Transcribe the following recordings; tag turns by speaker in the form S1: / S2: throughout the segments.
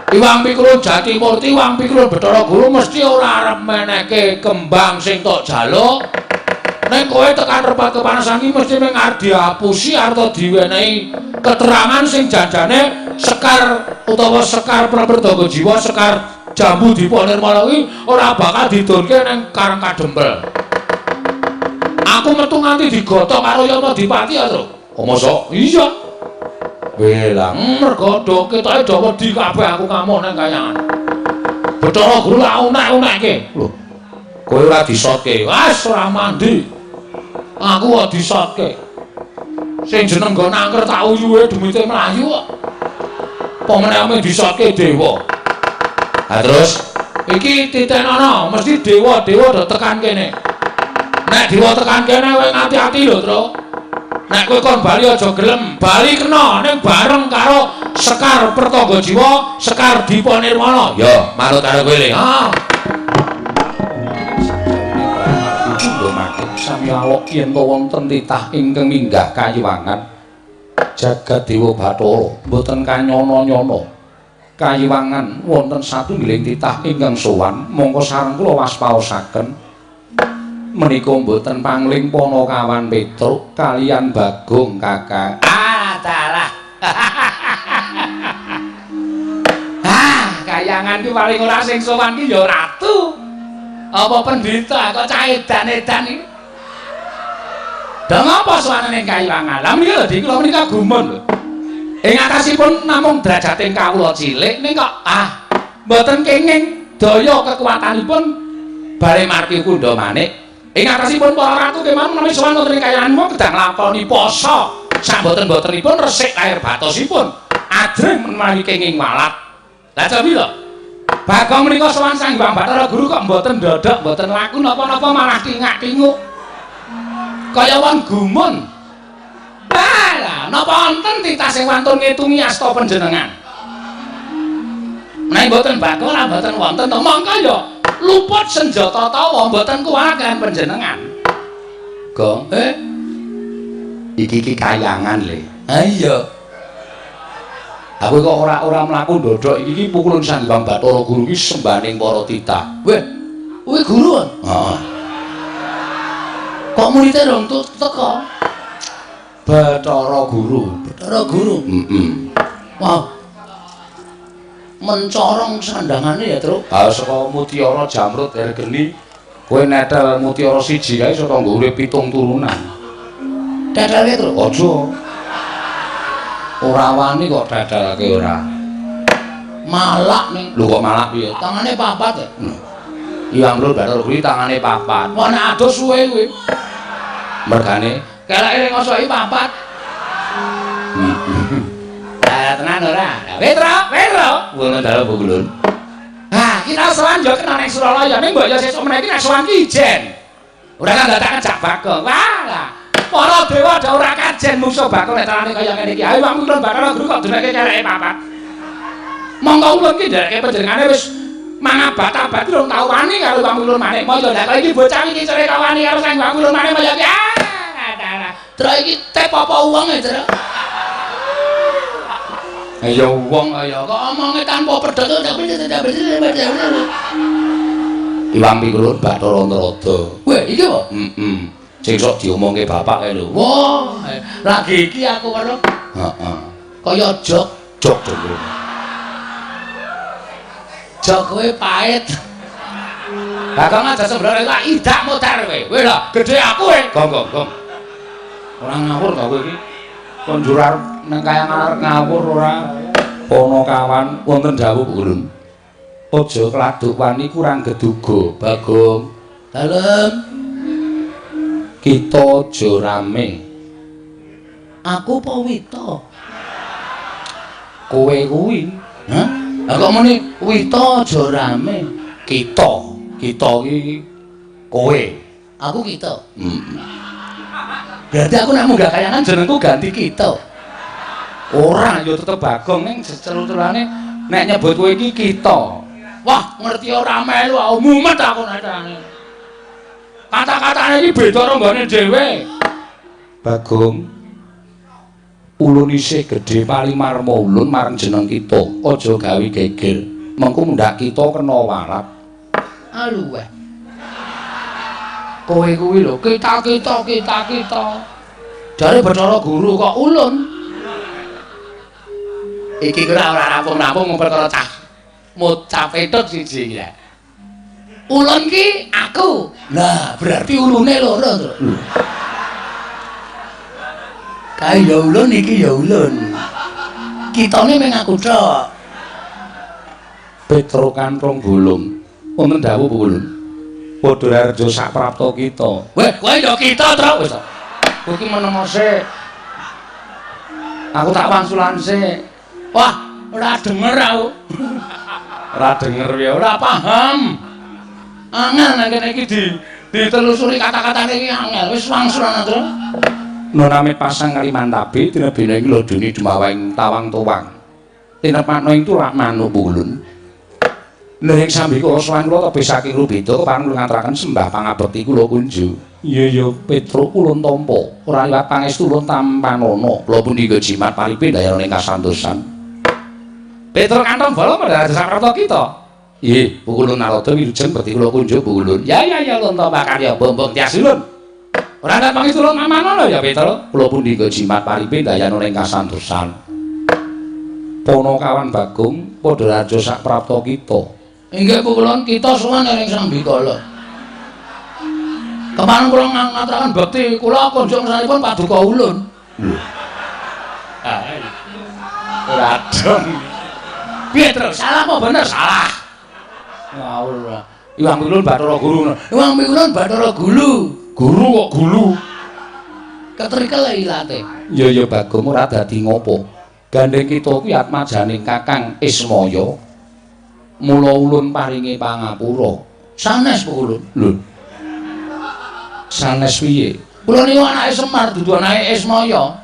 S1: Iwang Pikulun Jatimurti, Iwang Pikulun Bathara Guru mesti ora arep menehke kembang sing tok jaluk. Ning kowe tekan repat kepanasan iki mesti mung arep diapusi arep diwenehi keterangan sing janjane sekar utawa sekar Praperdaga Jiwa, sekar Jambu Dipa Nirmala kuwi ora bakal didonke ning Karang Kadempel. Aku metu nganti digothok karo Yama Dipati ya, Tru. Oh, mosok? Iya. Welang mergo do ketoke do wedi kabeh aku ngamuk nang kayangan. Bathara Guru lak unek-unekke. Lho. Kowe ora disotke. Wes ora mandi. Aku kok disotke. Sing jeneng nggon angker tak uyuhe demite mlayu kok. Apa meneh ame disotke dewa. Ha terus iki titenono mesti dewa-dewa do tekan kene. Nek dewa tekan kene kowe ngati-ati lho, Tru. Nek kowe kon bali aja gelem, bali kena ning bareng karo Sekar Pertangga Jiwa, Sekar Dipa Nirmana. Ya, manut karo kowe le. Ha. Sami alok yen to wonten titah ingkang minggah kayiwangan jagat dewa Bathara mboten kanyana-nyana. Kayiwangan wonten satunggiling titah ingkang sowan, mongko sareng kula waspaosaken. Menika mboten pangling Panakawan Petruk kalian Bagong Kakang. Ah, dalah. Ah, kayangan ki paling ora sing sowan ki ya ratu. Apa pendhita kok cah edan-edan iki? Dha ngapa sowane ning kayiwangan? Lah menika lho, Dik, kula menika gumun lho. Ing atasipun namung derajating kawula cilik ning kok ah mboten kenging daya kekuatanipun bale marti kundha manik. Ing atasipun para ratu kemawon menawi sowan wonten ing kayangan mung kedah nglakoni poso. Samboten-botenipun resik lahir batosipun. Ajrih menawi kenging walat. Lah cobi lho. Bagong menika sowan Sang Hyang Bathara Guru kok mboten ndodhok, mboten laku napa-napa malah tingak-tinguk. Kaya wong gumun. Lah, napa wonten titah sing wantun ngitungi asta panjenengan? Nek mboten Bagong lah mboten wonten to mongko ya luput senjata tawa mboten kuwalat kalian panjenengan. Gong, iki iki kayangan le. Ha iya. Aku kok ora ora mlaku ndodhok iki iki pukulun Sang Hyang Bathara Guru iki sembaning para titah. Weh, kuwi guru. Heeh. Kok murite rong teko? Bathara Guru, Bathara Guru. Heeh. Wah. Mencorong sandangane ya, Truk. Ha saka mutiara jamrut ergeni kowe netel mutiara siji kae iso kanggo urip 7 turunan. Tetelke, Truk. Aja. Ora wani kok tetelke ora. Malak ning. Lho kok malak piye? Tangane papat ya. Iwang Lur Bathara Guru tangane papat. Wah nek adoh suwe kuwi. Mergane keleke ngosoki papat. Lah tenan ora? Petro, Petro. Ngono dalu Bu Gulun. Ah, kita sowan yo kena ning Suralaya ning mbok yo sesuk meneh iki nek sowan ki ijen. Ora kan dadak ngejak Bagong. Wah lah. Para dewa ada ora kajen mungsuh Bagong nek carane kaya ngene iki. Ayo Wong Ulun Bathara Guru kok duneke keleke papat. Monggo ulun ki ndereke panjenengane wis mangabat-abad durung tau wani karo Wong Ulun Manik Maya. Lah kok iki bocah iki cerita wani karo Sang Wong Ulun Manik Maya ki. Ah, dalah. Truk iki tep apa wong e, Truk? Ya wong kaya kok omonge tanpa pedhot. Iwang Pikulun Bathara Narada. Weh, iki apa? Heeh. Sing sok diomongke bapak kae lho. Wah, lagi iki aku weruh. Heeh. Kaya jok, jok jok. Jok kowe pahit. Bagong aja sembrone tak idak modar kowe. Kowe lho, gedhe aku kowe. Gong gong gong. Ora ngawur to kowe iki. Kon njur arep nang kayangan arep ngawur ora. Panakawan wonten dawuh Ulun. Aja kladuk wani kurang geduga, Bagong. Dalem. Kita aja rame. Aku apa Wita? Kowe kuwi. Hah? Lah kok muni Wita aja rame? Kita, kita iki kowe. Aku kita. Heeh. Berarti aku nek munggah kayangan jenengku ganti kita. Ora, ya tetep Bagong ning celu-celane nek nyebut kowe iki kita. Wah, ngerti ora melu aku mumet aku nek. Kata-katane iki beda karo nggone dhewe. Bagong. Ulun isih gedhe palimarma ulun marang jeneng kita. Aja gawe geger. Mengko mundhak kita kena warat. Aluweh. Kowe kuwi lho, kita-kita kita-kita. Jare Bathara Guru kok ulun. Iki kira ora rampung-rampung mung perkara cah mocah petut siji ya. Ulun ki aku. Lah, berarti ulune loro to. Kae ya ulun, iki ya ulun. Kitane mung aku tok. Petro Kanthong Bolong. Wonten dawuh Bu Ulun. Padha raharja sak prapta kita. Weh, kowe ya kita, Truk. Wis. Kowe iki meneng sik. Aku tak wangsulan sik. Wah, ora denger aku. Ora denger ya, ora paham. Angel nek kene iki ditelusuri kata-katane iki angel. Wis wangsulan, Truk. Noname pasang Kalimantabe tinebene iki lho dene dumaweng tawang tuwang. Tinepakno ing tulak manuk ulun. Lha ing sambikala sowan kula tebih saking Rubeda kepareng ngaturaken sembah pangabekti kula kunju. Iya ya Petruk ulun tampa. Ora liwat pangestu ulun tampanana. Kula pundi jimat paripe dayana ing kasantosan. Petruk Kantong Bolong padha saprapta kita. Nggih, Pukulun Narada wilujeng bekti kula kunjuk Pukulun. Ya ya ya ulun tampa karya bombong tias ulun. Ora ana pangestu ulun tampanana ya Petruk. Kula pundi jimat paripe dayana ing kasantosan. Ponokawan Bagong padha raja sak prapta kita. Inggih Pukulun kita sowan ing Sambikala. Kemarin kula ngaturaken bekti kula kunjuk ngersanipun paduka ulun. Lho. Ah. Ora dong. Piye terus? Salah apa bener? Salah. Ngawur. Iwang Pikulun Bathara Guru. Iwang Pikulun Bathara Gulu. Guru kok gulu. Ketrikel ilate. Ya ya Bagong ora dadi ngopo. Gandeng kita kuwi atmajaning Kakang Ismaya. Mula ulun paringi pangapura. Sanes Pukulun. Lho. Sanes piye? Kula niku anake Semar dudu anake Ismaya.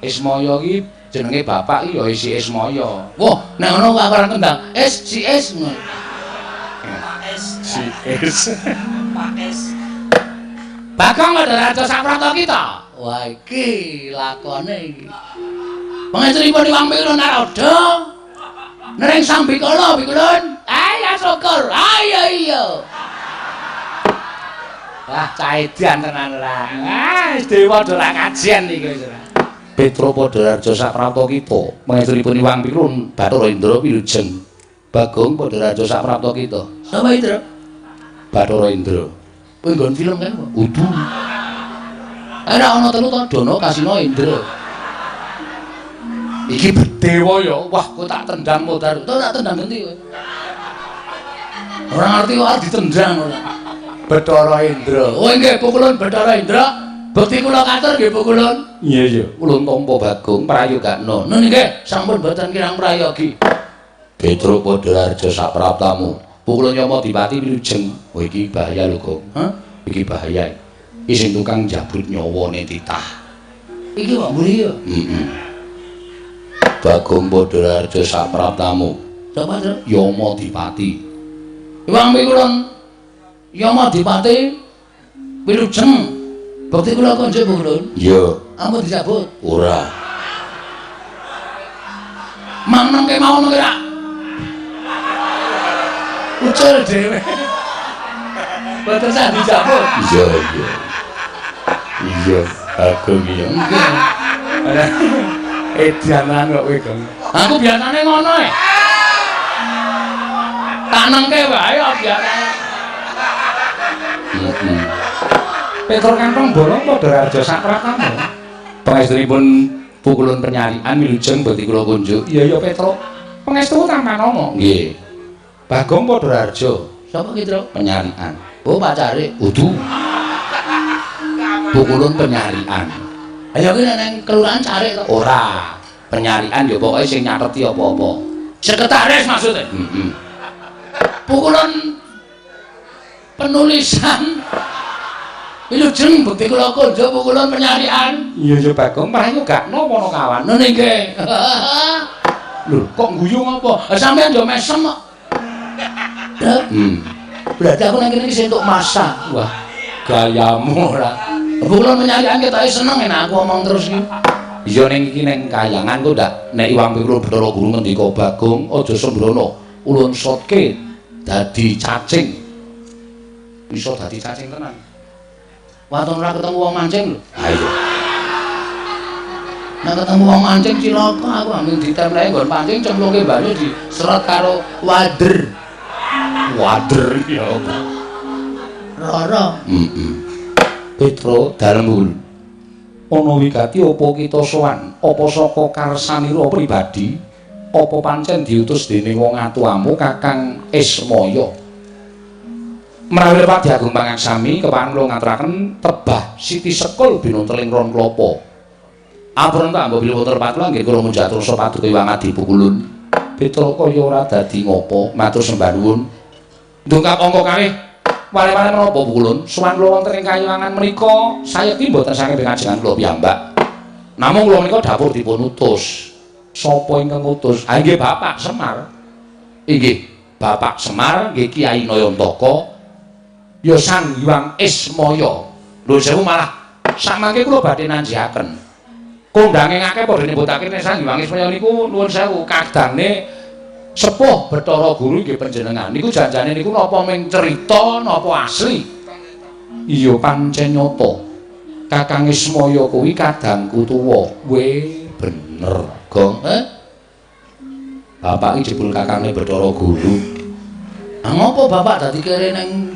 S1: Ismaya iki jenenge bapak iki ya isi Ismaya. Wah, nek ngono kok ora tendang. Es si Es.
S2: Pak S.
S1: Si Es.
S2: Pak S.
S1: Bagong padha raja saprata kita. Wah, iki lakone iki. Pangestunipun Iwang Pikulun Narada. Nering Sambikala Pikulun. Ayo syukur. Ayo iya. Wah, caedan tenan ora. Ah, wis dewa do ra kajian iki wis ora. Petro padha raja saprapta kita. Pangestunipun Iwang Pikulun Bathara Indra wilujeng. Bagong padha raja saprapta kita. Sapa Indra? Bathara Indra. Kuwi nggon film kae apa? Udu. Ora ana telu to, Dono, Kasino, Indra. Iki berdewa ya. Wah, kowe tak tendang modar. Kowe tak tendang genti kowe. Ora ngerti kok arep ditendang ora. Bathara Indra. Oh nggih, Pukulun Bathara Indra. Bekti kula katur nggih Pukulun. Iya iya, ulun tampa Bagong prayogakna. Nun nggih, sampun boten kirang prayogi. Petruk padha harja sapraptamu. Pukulun Yama Dipati wilujeng. Oh iki bahaya lho, Gong. Hah? Iki bahaya. Iki sing tukang njabut nyawane titah. Iki kok mburi ya? Heeh. Bagong padha harja sapraptamu. Sapa, Tru? Yama Dipati. Iwang Pikulun Yama Dipati wilujeng. Bekti kula konjuk Pukulun. Iya. Ampun dicabut. Ora. Mang nang kemawon kira. Ucul dhewe. Boten sah dicabut. Iya iya. Iya, Bagong iya. Nggih. Edanan kok kowe, Gong. Aku biasane ngono e. Tak nengke wae kok biasane. Heeh. Petro Kantong Bolong padha raja sapratamu. Pangestunipun Pukulun Penyarian wilujeng bekti kula kunjuk. Iya ya Petro. Pangestu tampanana. Nggih. Bagong padha raja. Sapa ki, Tru? Penyarian. Oh, pacare. Udu. Pukulun Penyarian. Ayo ki nek nang kelurahan carik to. Ora. Penyarian ya pokoke sing nyateti apa-apa. Sekretaris maksudnya. Heeh. Pukulun penulisan wilujeng bekti kula konjuk Pukulun Penyarian. Iya ya Bagong, prayogakna Ponokawan. Ngono nggih. Lho, kok guyu ngopo? Sampeyan yo mesem kok. Berarti aku nang kene iki sing entuk masa. Wah, gayamu ora. Pukulun Penyarian ketoke seneng enak aku omong terus iki. Iya ning iki ning kayangan kok ndak nek Iwang Pikulun Bathara Guru ngendika Bagong aja sembrono ulun sotke dadi cacing. Iso dadi cacing tenan. Waton ora ketemu wong mancing lho. Ha iya. Nek ketemu wong mancing cilaka aku ambil ditempleki nggon pancing cemplungke banyu diseret karo wader. Wader ya apa?
S2: Rara.
S1: Heeh. Petro dalem ana wigati apa kita sowan apa saka karsanira pribadi apa pancen diutus dening wong atuamu Kakang Ismaya. Menawi lepat Agung Pangaksami kepareng kula ngaturaken tebah Siti Sekul binunteling ron klapa. Ampun ta mbok bilih wonten lepat kula nggih kula munjatur paduka Hyang Adi Pukulun. Petro kaya ora dadi ngopo matur sembah nuwun. Ndongkap angka kalih wale-wale menapa Pukulun? Sowan kula wonten ing kayangan menika sayekti mboten saking pengajengan kula piyambak. Namung kula menika dapur dipun utus. Sapa ingkang ngutus? Ah nggih Bapak Semar. Inggih, Bapak Semar nggih Kyai Nayantaka. Ya Sang Hyang Ismaya. Lho sewu malah samangke kula badhe nanjiaken. Kondange akeh padha nyebutake nek Sang Hyang Ismaya niku nuwun sewu kadangne sepuh Bathara Guru nggih panjenengan. Niku janjane niku napa ming cerita napa asli? Iya pancen nyata. Kakang Ismaya kuwi kadangku tuwa. We bener, Gong. Eh? Bapak iki jebul kakangne Bathara Guru.
S2: Ah ngopo bapak dadi kere ning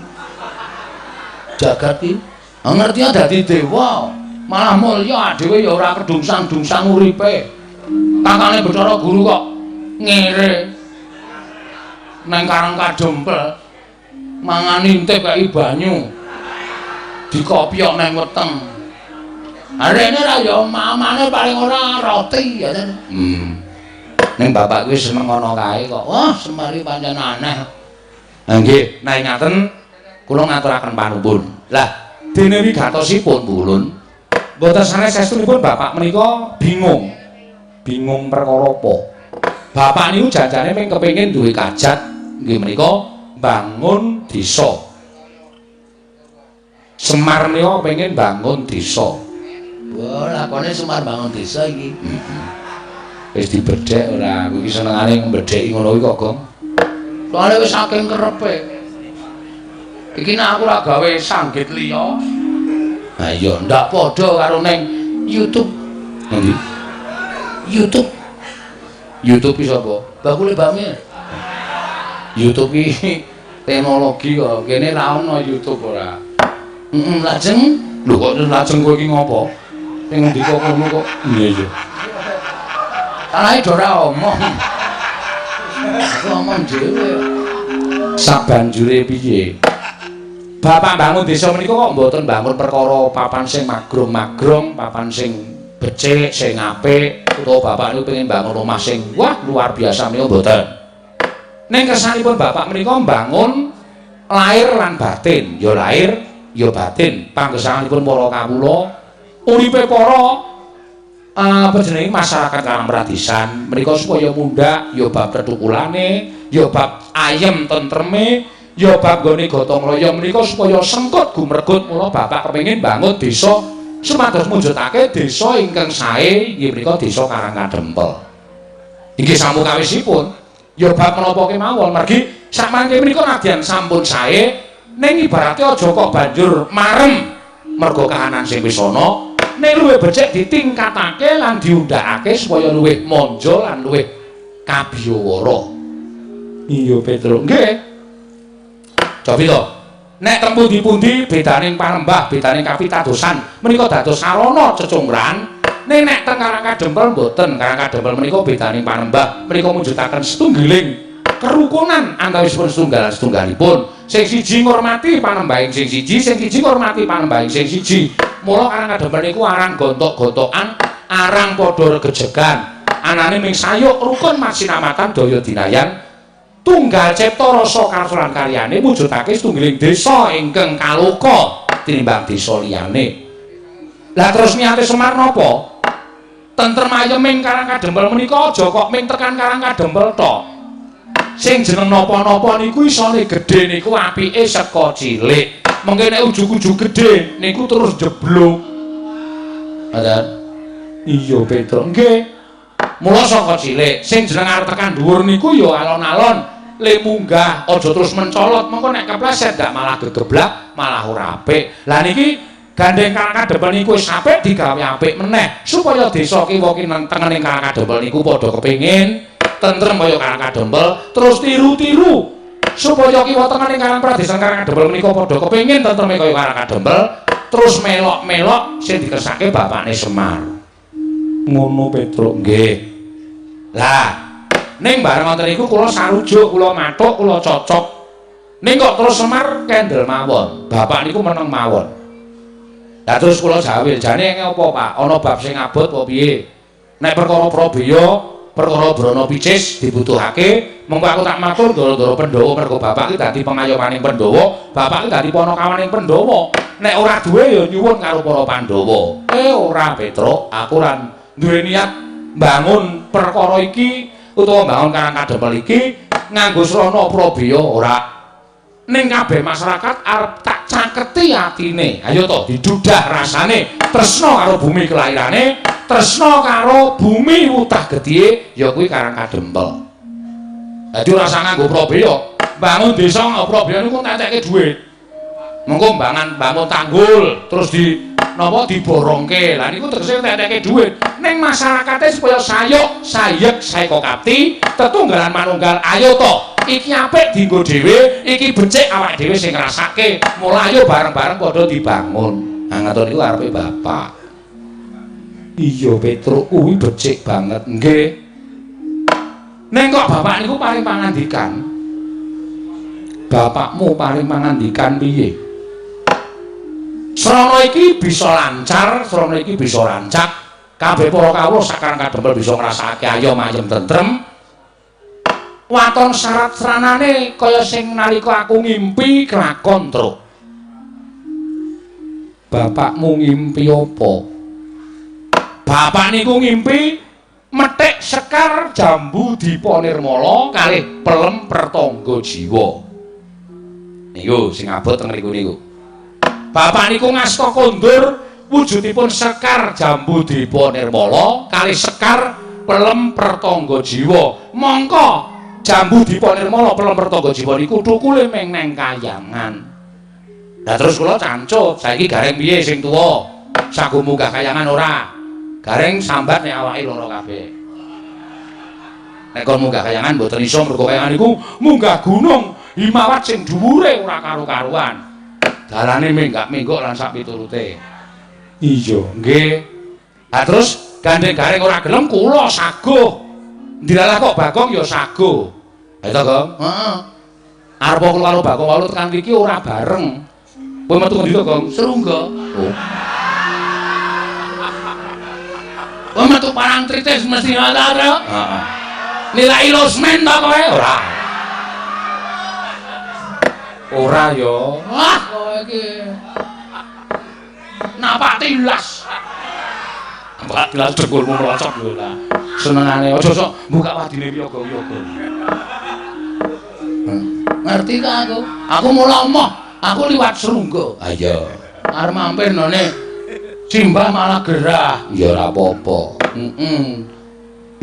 S2: jagat ki? Ah ngerti dadi dewa.
S1: Malah mulya dhewe ya ora kedungsang-dungsang uripe. Kakane Bathara Guru kok ngere nang Karang Kadempel. Mangan intip kaya banyu. Dikopyok nang weteng.
S2: Arene ra ya mamane paling ora roti ya.
S1: Ning bapak kuwi seneng ana kae kok.
S2: Wah, Semar iki pancen aneh.
S1: Ha nggih, nek ngaten kula ngaturaken panuwun. Lah, dene wigatosipun Bulun, mboten sanes saestunipun bapak menika bingung. Bingung perkara apa? Bapak niku janjane mung kepengin duwe kajat nggih menika bangun desa. Semar menika pengen bangun desa.
S2: Wah, lakone Semar bangun desa iki.
S1: Wis dibedhek ora, aku iki senengane mbedheki ngono kuwi kok, Gong.
S2: Soale wis saking kerepe.
S1: Iki nek aku ora gawe sanggit liya. Ha iya, ndak padha karo ning
S2: YouTube.
S1: Ngendi?
S2: YouTube.
S1: YouTube ki sapa?
S2: Bakule bakmi.
S1: YouTube ki teknologi kok. Kene ra ono YouTube ora.
S2: Heeh, lajeng
S1: lho kok lajeng kowe iki ngopo? Sing ngendika ngono kok. Iya iya.
S2: Talahe do ora omong. Aku omong dhewe.
S1: Sabanjure piye? Bapak bangun desa menika kok mboten bangun perkara papan sing magrong-magrong, papan sing becik, sing apik, utawa bapak niku pengen bangun omah sing wah luar biasa menika mboten. Ning kersanipun bapak menika mbangun lahir lan batin, ya lahir, ya batin. Panggesanganipun para kawula, uripe para apa jenenge masyarakat Karang Pradisan menika supaya mundhak ya bab tetukulane, ya bab ayem tentreme, ya bab nggone gotong royong menika supaya sengkut gumregut. Mula bapak kepengin bangun desa supados mujudake desa ingkang sae inggih menika desa Karang Kadempel. Inggih samukawisipun ya bab menapa kemawon mergi sakmangke menika nadyan sampun sae ning ibarate aja kok banjur marem mergo kahanan sing wis ana, ning luwih becik ditingkatake lan diundhakake supaya luwih manja lan luwih kabiyawara. Iya Petro. Nggih. Cobi to. Nek teng pundi-pundi bedaning panembah, bedaning kapitadosan menika dados sarana cecungran. Ning nek teng Karang Kadempel mboten. Karang Kadempel menika bedaning panembah menika mujudaken setunggiling kerukunan antawisipun setunggal setunggalipun. Sing siji ngurmati panembahing sing siji, sing siji ngurmati panembahing sing siji. Mula Karang Kadempel niku arang gontok-gontokan, arang padha regejegan. Anane ming sayuk rukun masinamatan daya dinayan. Tunggal cipta rasa karsa lan karyane mujudake setunggiling desa ingkang kaloka tinimbang desa liyane. Lah terus niate Semar napa? Tentrem ayeming Karang Kadempel menika aja kok ming tekan Karang Kadempel tok. Sing jeneng napa-napa niku isone gedhe niku apike saka cilik. Mengke nek ujug-ujug gedhe niku terus jeblok. Ngoten. Iya, Petruk. Nggih. Mula saka cilik sing jeneng arep tekan dhuwur niku ya alon-alon le munggah, aja terus mencolot, mengko nek kepleset ndak malah gegeblak, malah ora apik. Lah niki gandeng Karang Kadempel niku wis apik digawe apik meneh supaya desa kiwa tengening Karang Kadempel niku padha kepengin tentrem kaya Karang Kadempel, terus tiru-tiru supaya kiwa tengening Karang Pradesan Karang Kadempel menika padha kepengin tentreme kaya Karang Kadempel, terus melok-melok sing dikersake bapakne Semar. Ngono, Petruk. Nggih. Lah, ning bareng ngoten niku kula sarujuk, kula mathuk, kula cocok. Ning kok terus Semar kendel mawon. Bapak niku meneng mawon. Lah terus kula jawil, jane apa, Pak? Ana bab sing abot apa piye? Nek perkara Prabeya, perkara Brana Picis dibutuhake, mengko aku tak matur ndara-ndara Pandhawa mergo bapak iki dadi pengayomaning Pandhawa, bapak iki dadi panakawaning Pandhawa. Nek ora duwe ya nyuwun karo para Pandhawa. Ora, Petruk, aku ora duwe niat mbangun perkara iki utawa mbangun Karang Kadempel iki nganggo srana Prabeya ora. Ning kabeh masyarakat arep tak caketi atine. Ayo to didudah rasane tresna karo bumi kelahirane, tresna karo bumi wutah getihe ya kuwi Karang Kadempel. Dadi ora usah nganggo Prabeya. Bangun desa nganggo Prabeya niku entekke dhuwit. Mengko bangun tanggul terus di napa diborongke. Lah niku tegese entekke dhuwit. Ning masyarakate supaya sayuk, sayek, saeka kapti, tetunggalan manunggal, ayo to. Iki apik dienggo dhewe, iki becik awake dhewe sing ngrasake. Mula ayo bareng-bareng padha dibangun. Nah ngoten niku arepe bapak. Iya, Petruk, kuwi becik banget. Nggih. Ning kok bapak niku paring pangandikan. Bapakmu paring pangandikan piye? Srana iki bisa lancar, srana iki bisa rancak. Kabeh para kawula sak Karang Kadempel bisa ngrasakake ayom ayem tentrem. Waton syarat sranane kaya sing nalika aku ngimpi kelakon, Truk. Bapakmu ngimpi apa? Bapak niku ngimpi methik sekar jambu dipa nirmala kalih pelem pertangga jiwa. Niku sing abot teng mriku niku. Bapak niku ngasta kondur wujudipun sekar jambu dipa nirmala kalih sekar pelem pertangga jiwa. Mongko jambu dipa nirmala pelem pertangga jiwa niku thukule meng neng kayangan. Lah terus kula cancut, saiki Gareng piye sing tuwa? Sago munggah kayangan ora? Gareng sambat nek awake lara kabeh. Nek kon munggah kayangan mboten iso mergo kayangan niku munggah gunung Himawat sing dhuwure ora karo-karuan. Dalane menggak-menggok lan sak piturute. Iya, nggih. Lah terus gandeng Gareng ora gelem kula saguh. Ndilalah kok Bagong ya saguh. Ha to, Gong? Heeh. Arep kula karo Bagong walu tekan mriki ora bareng. Kowe metu ngendi to, Gong? Serungga. Oh. Kowe metu Parangtritis mesti ora to? Heeh. Nilai losmen to kowe? Ora. Ora ya. Wah, kowe iki. Napak tilas. Napak tilas dengkulmu mlocot lho lah. Senengane aja sok buka wadine wiyaga-wiyaga. Ngerti ta aku? Aku mula emoh, aku liwat Serungga. Ha iya. Arep mampir none Simbah malah gerah. Ya ora apa-apa. Heeh.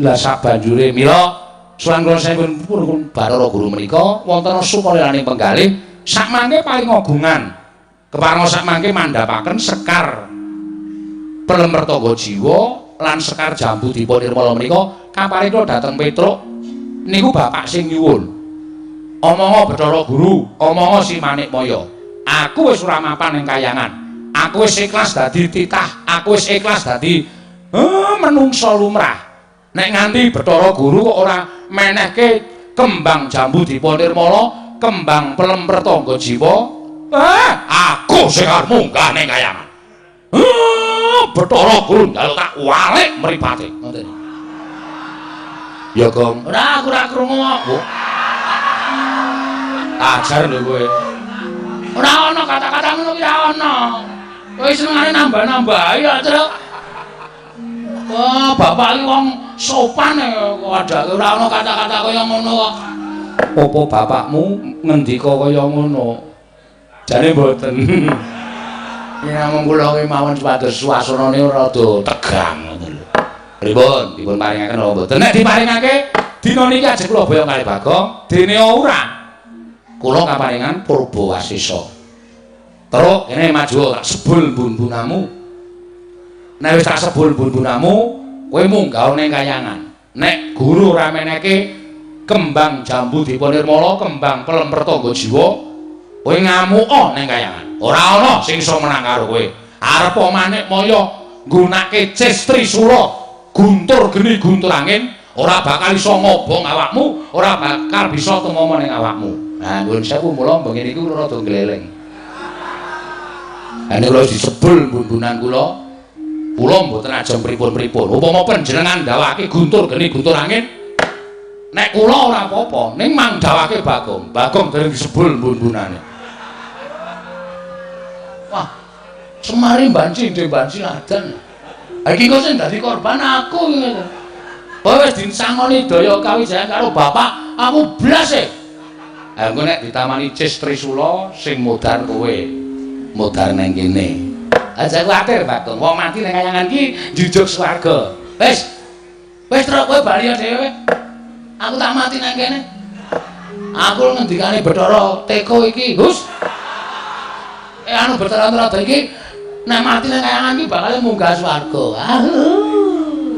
S1: Lah sabanjure mila suwan kula sampun Bathara Guru menika wonten sukalelaning penggalih sakmangke paring agungan. Kepareng sakmangke mandhapaken sekar pelem pertangga jiwa lan sekar jambu dipa nirmala menika kaparipun dhateng Petruk niku bapak sing nyuwun. Omongo Bathara Guru, omongo Si Manikmaya. Aku wis ora mapan ning kayangan. Aku wis ikhlas dadi titah, aku wis ikhlas dadi menungsa lumrah. Nek nganti Bathara Guru kok ora menehke kembang jambu dipa nirmala, kembang pelem pertangga jiwa, aku sing arep munggah ning kayangan. Bathara Guru njaluk tak walik mripate. Ngoten. Ya, Gong. Ora, aku ora krungu kok. Ajar lho kowe. Ora ana kata-kata ngono ki ora ana. Kowe senengane nambah-nambahi ya, Truk. Wah, bapak iki wong sopan kok adake ora ana kata-kata kaya ngono kok. Apa bapakmu ngendika kaya ngono? Jane mboten. Ya namung kula ki mawon supados suasanane rada tegang ngono lho. Pripun? Dipun paringaken napa mboten? Nek diparingake dina niki ajeng kula boyong kalih Bagong, dene ora. Kula kaparingan Purba Wasesa. Terus kene maju tak sebul bun-bunamu. Nek wis tak sebul bun-bunamu, kowe munggah ning kayangan. Nek guru ora meneke kembang jambu dipa nirmala, kembang pelem pertangga jiwa, kowe ngamuka ning kayangan. Ora ana sing iso menang karo kowe. Arep manik maya nggunake Ces Trisula, guntur geni guntur angin, ora bakal iso ngobong awakmu, ora bakal bisa tumama ning awakmu. Nah, nuwun sewu mula bengi niku rada gleleng. Lah nek kula disebul bun-bunan kula, kula mboten ajeng pripun-pripun. Upama panjenengan ndawake guntur geni guntur angin, nek kula ora apa-apa, ning mang dawake Bagong. Bagong dereng disebul bun-bunane. Wah, Semari banci ndhe banci ladan. Ha iki kok sing dadi korban aku ngene. Kowe wis disangoni daya kawijayan karo bapak, aku blas e. Ha engko nek ditamani Ces Trisula sing modar kowe. Modar nang kene. Aja kuwatir Bagong, wong mati nang kayangan ki njujuk swarga. Wis. Wis truk kowe bali dhewe. Aku tak mati nang kene. Aku ngendikane Bathara Teko iki, Gus. Anu Bathara Narada iki nek mati nang kayangan iki bakal munggah swarga. Ah,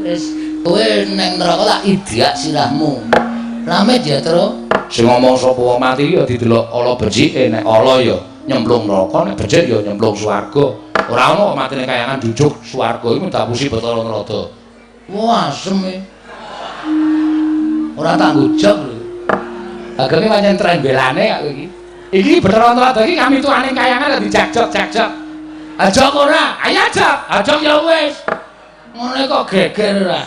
S1: wis kowe nang neraka tak idiak sirahmu. Lamit ya, Tru. Sing ngomong sapa wong mati ya didelok ala becike, nek ala ya nyemplung neraka, nek becik ya nyemplung swarga. Ora ana mati ning kayangan jujuk swarga iku dapusi Bathara Narada. Wah, asem e. Ora tanggung jawab lho. Agenge pancen trembelane aku iki. Iki Bathara Narada iki kami tuane kayangan dijak-jok-jak-jok. Ajok ora? Ayo ajok. Ajok ya wis. Ngono kok geger ora.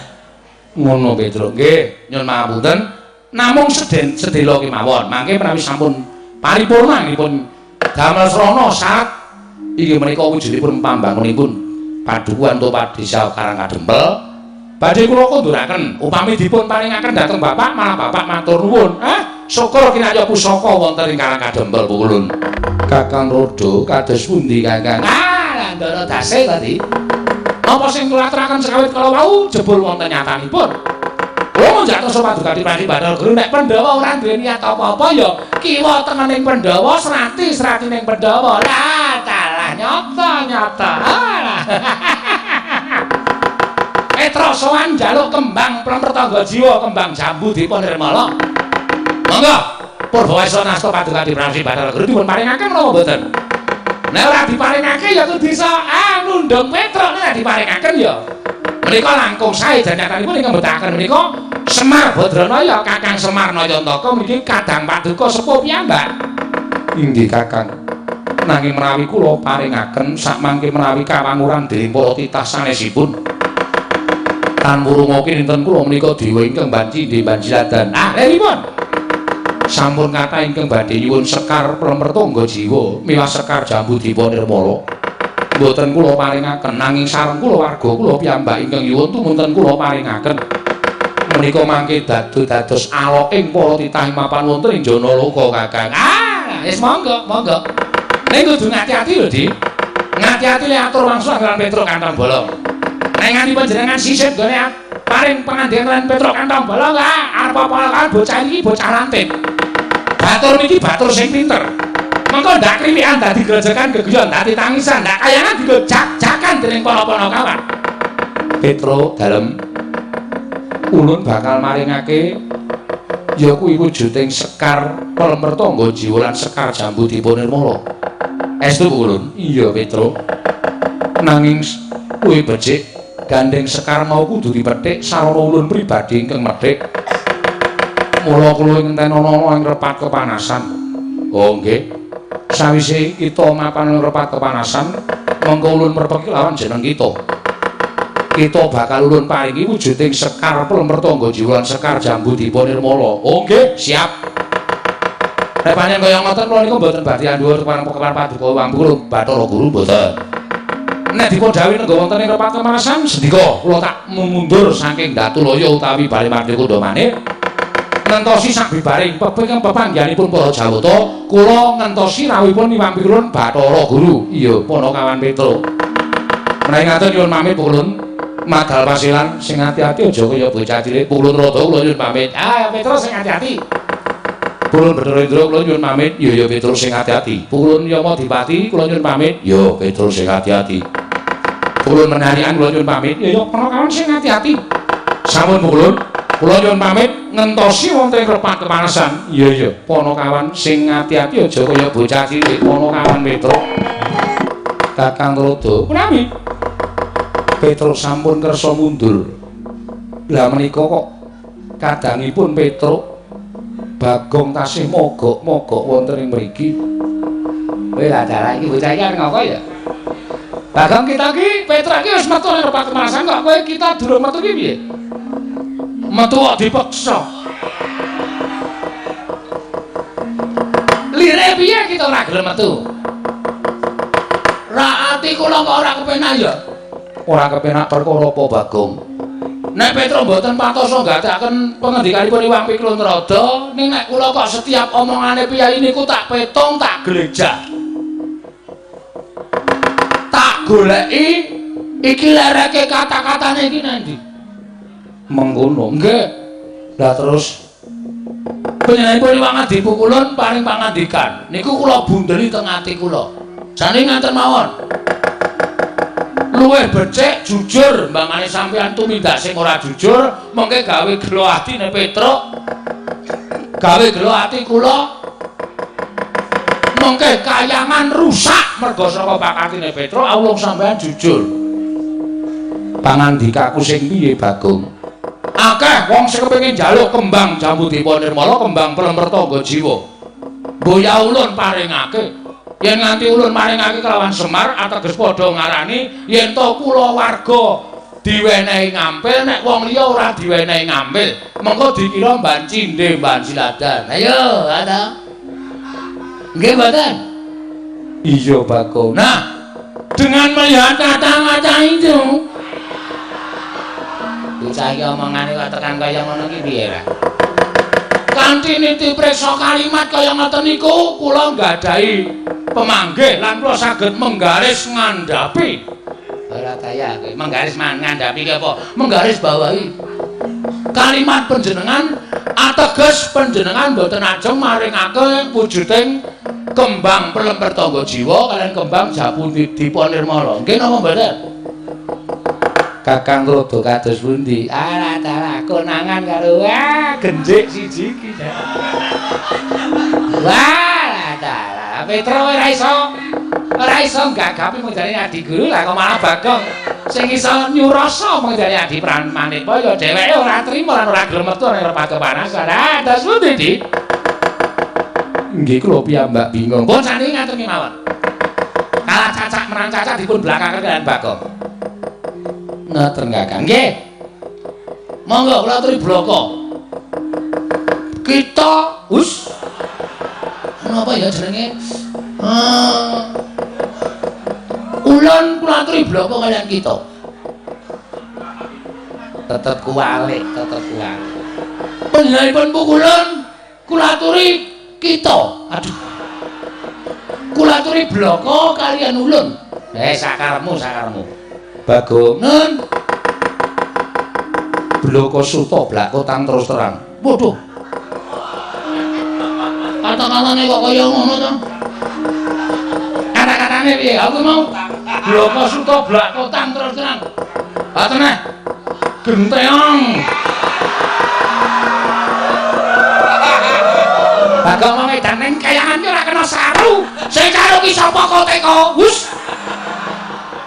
S1: Ngono Petro. Nggih, nyuwun pangapunten. Namung seden sedhela kemawon. Mangke menawi sampun paripurna nggih damel srana syarat inggih menika wujudipun pambangunipun padukuhan utawa desa Karangkadempel. Badhe kula konduraken upami dipun paringaken dhateng Bapak malah Bapak matur nuwun. Ah, syukur kinaya pusaka wonten ing Karangkadempel pukulun. Kakang Rodo kados pundi Kakang? Ah, Ndara dase tadi. Napa sing kula aturaken sekawit kala wau jebul wonten nyatanipun. Kula munjak paduka Prati Bathara Guru nek Pandhawa ora duwe niat apa-apa ya kiwa tengening Pandhawa, srati sratining Pandhawa. Lah, dalah nyata-nyata. Alah. Petra sowan njaluk kembang plempertangga jiwa, kembang jambu dipa nirmala. Monggo Purbawesa nasta paduka Prati Bathara Guru dipun paringaken menapa mboten? Nek ora diparingake ya kudu bisa nundung Petruk, nek diparingaken ya menika langkung sae janyatanipun ingkang mbetahaken menika Semar Badranaya Kakang Semar Nayantaka mriki kadang paduka sepuh piyambak. Inggih Kakang. Nanging menawi kula paringaken sakmangke menawi kawanguran dening para titah sanesipun. Tan wurunga kinten kula menika dewa ingkang banci nggih banci ladan. Ah, lha sampun kathah ingkang badhe nyuwun sekar plempertangga jiwa miwah sekar jambu dipa nirmala. Mboten kula paringaken nanging sareng kula warga kula piyambak ingkang nyuwun tumunten kula paringaken. Menika mangke dados aloking para titah mapan wonten ing Janaloka Kakang. Ah, wis monggo, monggo. Ning kudu ngati-ati lho, Dik. Ngati-ati le atur wangsul lan Petruk kantong bolong. Nek nganti panjenengan sisip gone paring pangandikan lan Petruk kantong bolong, ah arep apa kan bocah iki bocah lantip. Batur niki batur sing pinter. Mengko ndak krimikan dadi grojogan geguyon dadi tangisan, ndak kayangan digo jak-jakan dening para panakawan. Petruk dalem ulun bakal maringake ya kuwi wujuding sekar plempertangga jiwa lan sekar jambu dipa nirmala. Estu ulun? Iya Petruk. Nanging kuwi becik gandeng sekar mau kudu dipethik sarana ulun pribadi ingkang methik. Mula kula ngenten ana ing repat kepanasan. Oh nggih. Sawise kita mapan ing repat kepanasan, mongko ulun merpeki lawan jeneng kita. Kita bakal ulun paringi wujuding sekar plempertangga jiwa lan sekar jambu dipa nirmala. Oh nggih, siap. Nek pancen kaya ngoten kula niku mboten badhe andhuwur kepareng paduka wambu kula Bathara Guru mboten. Nek dipun dhawuhi nengga wonten ing repat kepanasan, sendika kula tak mundur saking Datulaya utawi Bale Mardi Kundamane. Ngentosi sabibaring pepanggihanipun para Jawata, kula ngentosi rawuhipun Iwang Bathara Guru. Iya, Panakawan Petruk. Menawi ngaten nyuwun pamit ulun. Madal pasilan sing ati-ati aja kaya bocah cilik. Pulun Rada kula nyuwun pamit. Ah, Petruk sing ati-ati. Pulun Bathara Indra kula nyuwun pamit. Ya ya Petruk sing ati-ati. Pulun Yamadipati kula nyuwun pamit. Ya Petruk sing ati-ati. Pulun Menarian kula nyuwun pamit. Ya ya Panakawan sing ati-ati. Sampun Pulun, kula nyuwun pamit ngentosi wonten ing repat kepanasan. Iya iya, Panakawan sing ati-ati aja kaya bocah cilik. Panakawan Petruk. Kakang Rada, menawi Petruk sampun kersa mundur. Lah menika kok kadangipun Petruk Bagong tasih mogok-mogok wonten ing mriki. Kowe lah dalah iki bocah iki arep ngopo ya? Bagong kita iki Petruk iki wis metu ning repat kepanasan kok kowe kita durung metu iki piye? Metu kok dipeksa. Lire piye kita ora gelem metu? Ra ati kula kok ora kepenak ya? Ora kepenak perkara apa Bagong? Nek Petruk mboten patosa nggatekaken pengendikanipun Iwang Piklun Rada, ning nek kula kok setiap omongane piyayi niku tak petung, tak glejah. Tak goleki iki lereke kata-katane iki nandi. Mengkono nggih. Lah terus panjenenganipun Iwang Adi Pukulun paring pangandikan niku kula bundeli teng ati kula. Jane ngaten mawon. Luwih becik jujur mbangane sampeyan tumindak sing ora jujur mengke gawe gelo atine Petruk, gawe gelo ati kula, mengke kayangan rusak merga saka pakatine Petruk. Awung sampeyan jujur. Pangandikaku sing piye Bagong? Akeh wong sing kepengin njaluk kembang jambu dipa nirmala, kembang pelem pertangga jiwa. Mboya ulun paringake. Yen nganti ulun maringake kelawan Semar ateges padha ngarani yen to kula warga diwenehi ngampil, nek wong liya ora diwenehi ngampil, mengko dikira mban cindhe mban siladan. Ayo, ana. Nggih mboten? Iya Bagong. Nah, dengan melihat kata-kata itu, bocah iki omongane kok tekan kaya ngono iki piye ra? Kanthi niti priksa kalimat kaya ngoten niku kula nggadahi pemanggih lan kula saged menggaris ngandhapi. Ora kaya kowe menggaris ngandhapi ki apa? Menggaris bawahi kalimat panjenengan ateges panjenengan mboten ajeng maringake wujuding kembang pelem pertangga jiwa kalian kembang jambu dipa nirmala. Nggih napa mboten? Kakang Rada kados pundi? Alah dalah konangan karo wah genjik siji iki. Wah dalah Petruk ora iso gagapi mung jane adi guru lah kok malah Bagong sing iso nyurasa mung jane adi Pranmanipaya dheweke ora trima lan ora gelem metu ning repat kepanasan. Ah dados pundi, Dik? Nggih kula piyambak bingung. Pun saniki ngaten kemawon. Kalah cacak menang cacak dipun blakaken kaliyan Bagong. Ngoten Kakang. Nggih. Monggo kula aturi bloko. Kita hus. Napa ya jenenge? Ulun kula aturi bloko kaliyan kita. Tetep kuwalik, tetep kuwalik. Panjenenganipun pukulun kula aturi kita. Aduh. Kula aturi bloko kaliyan ulun. Sakarepmu, sakarepmu. Bagong nun. Bloko suta blakotang terus terang. Waduh. Kata-katane kok kaya ngono to? Kata-katane piye? Aku mau bloko suta blakotang terus terang. Ha teneh. Genteong. Bagong wong edan ning kayangan ki ora kena saru. Sing saru ki sapa kok teko? Hus.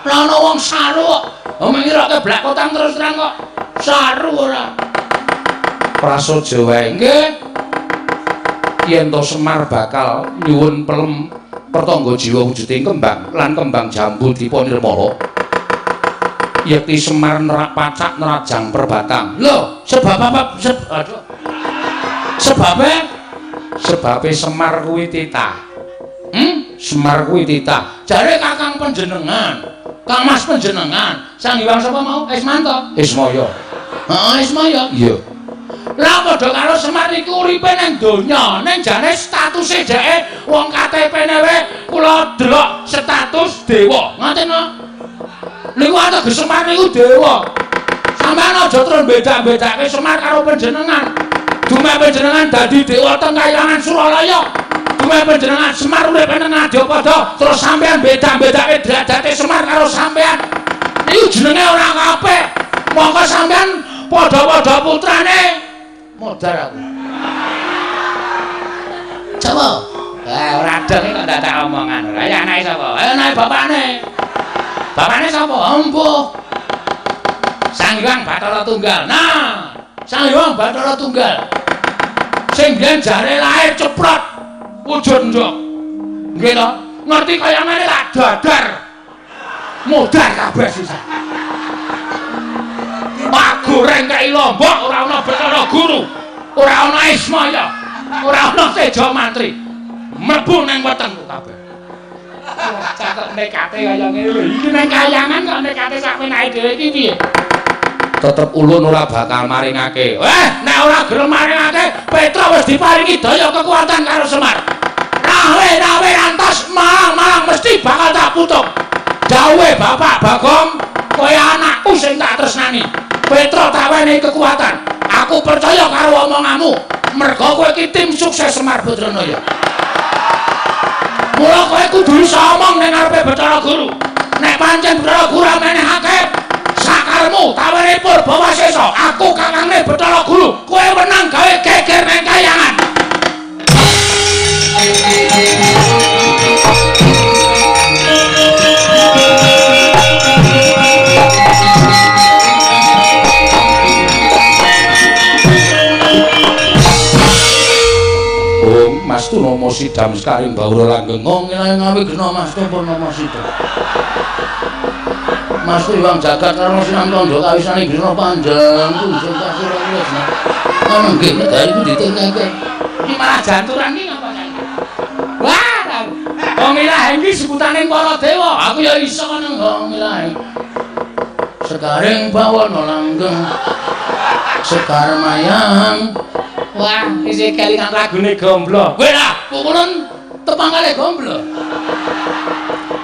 S1: Lah ana wong saru kok. Wong ngiroke blakotang terus terang kok saru ora. Prasaja wae nggih. Yen to Semar bakal nyuwun pelem pertangga jiwa wujuding kembang lan kembang jambu dipa nirmala. Yekti Semar nerak pacak nerajang perbatang. Lho, sebab apa? Aduh. Sebabe Semar kuwi titah. Semar kuwi titah. Jare kakang panjenengan, Kang Mas panjenengan, Sang Hyang sapa mau? Ismanto. Ismaya. Heeh, Ismaya. Iya. Lah padha karo Semar iku uripe nang donya, ning jane statuse dheke wong KTP-ne wae kula delok status dewa. Ngoten to? Niku ateges Semar niku dewa. Sampeyan aja terus beda-bedake Semar karo panjenengan. Dumeh panjenengan dadi dewa teng Kahyangan Suralaya. Dumeh panjenengan Semar urip nang Ngadyapada, terus sampeyan beda-bedake derajate Semar karo sampeyan. Iku jenenge ora apik. Mongko sampeyan padha-padha putrane.
S2: Modar aku. Coba.
S1: Ora dong kok dadak omongan. Ora ya anake sapa? Anake bapakne. Bapakne sapa? Empuh. Sang Hyang Bathara Tunggal. Nah, Sang Hyang Bathara Tunggal. Sing biyen jare lahir ceprot wujud ndok. Nggih to? Ngerti kaya ngene tak dadar. Modar kabeh sisa. Pak goreng kei lombok ora ana Bathara Guru. Ora ana Ismaya. Ora ana Teja Mantri. Mlebu nang wetengku kabeh. Wah, cakep nekate kaya ngene lho. Iki nang kayangan kok nekate sak penake dhewe iki piye? Tetep ulun ora bakal maringake. Nek ora gelem maringake, Petra wis diparingi daya kekuatan karo Semar. Rawe-rawe antos malang-malang mesti bakal tak putung. Dawuhe Bapak Bagong, kowe anakku sing tak tresnani. Petra tak wenehi kekuatan. Aku percaya karo omonganmu. Mergo kowe iki tim sukses Semar Badranaya. Mula kowe kudu iso omong ning ngarepe Bathara Guru. Nek pancen Bathara Guru menehake sakarmu tak wenehi purba wasesa, aku kakangne Bathara Guru, kowe wenang gawe geger nang kayangan. Mas Tunomo Sidam sekaring Baura langgeng.
S2: Oh, ngilangi ngawi gena Mas Tu Purnomo Sidam. Mas Tu iwang jagat karena sinam tondo kawisane gena panjang tunjung kasur wis. Ngono nggih negari ku ditengeke.
S1: Iki malah janturan iki ngapa saiki? Wah, wong ilahi iki sebutane para dewa. Aku ya iso ngono
S2: wong ilahi. Sekaring bawana langgeng. Sekar mayang.
S1: Wah, isih kelingan lagune Gomblo. Kowe lah,
S2: pukulun tepang kali Gomblo.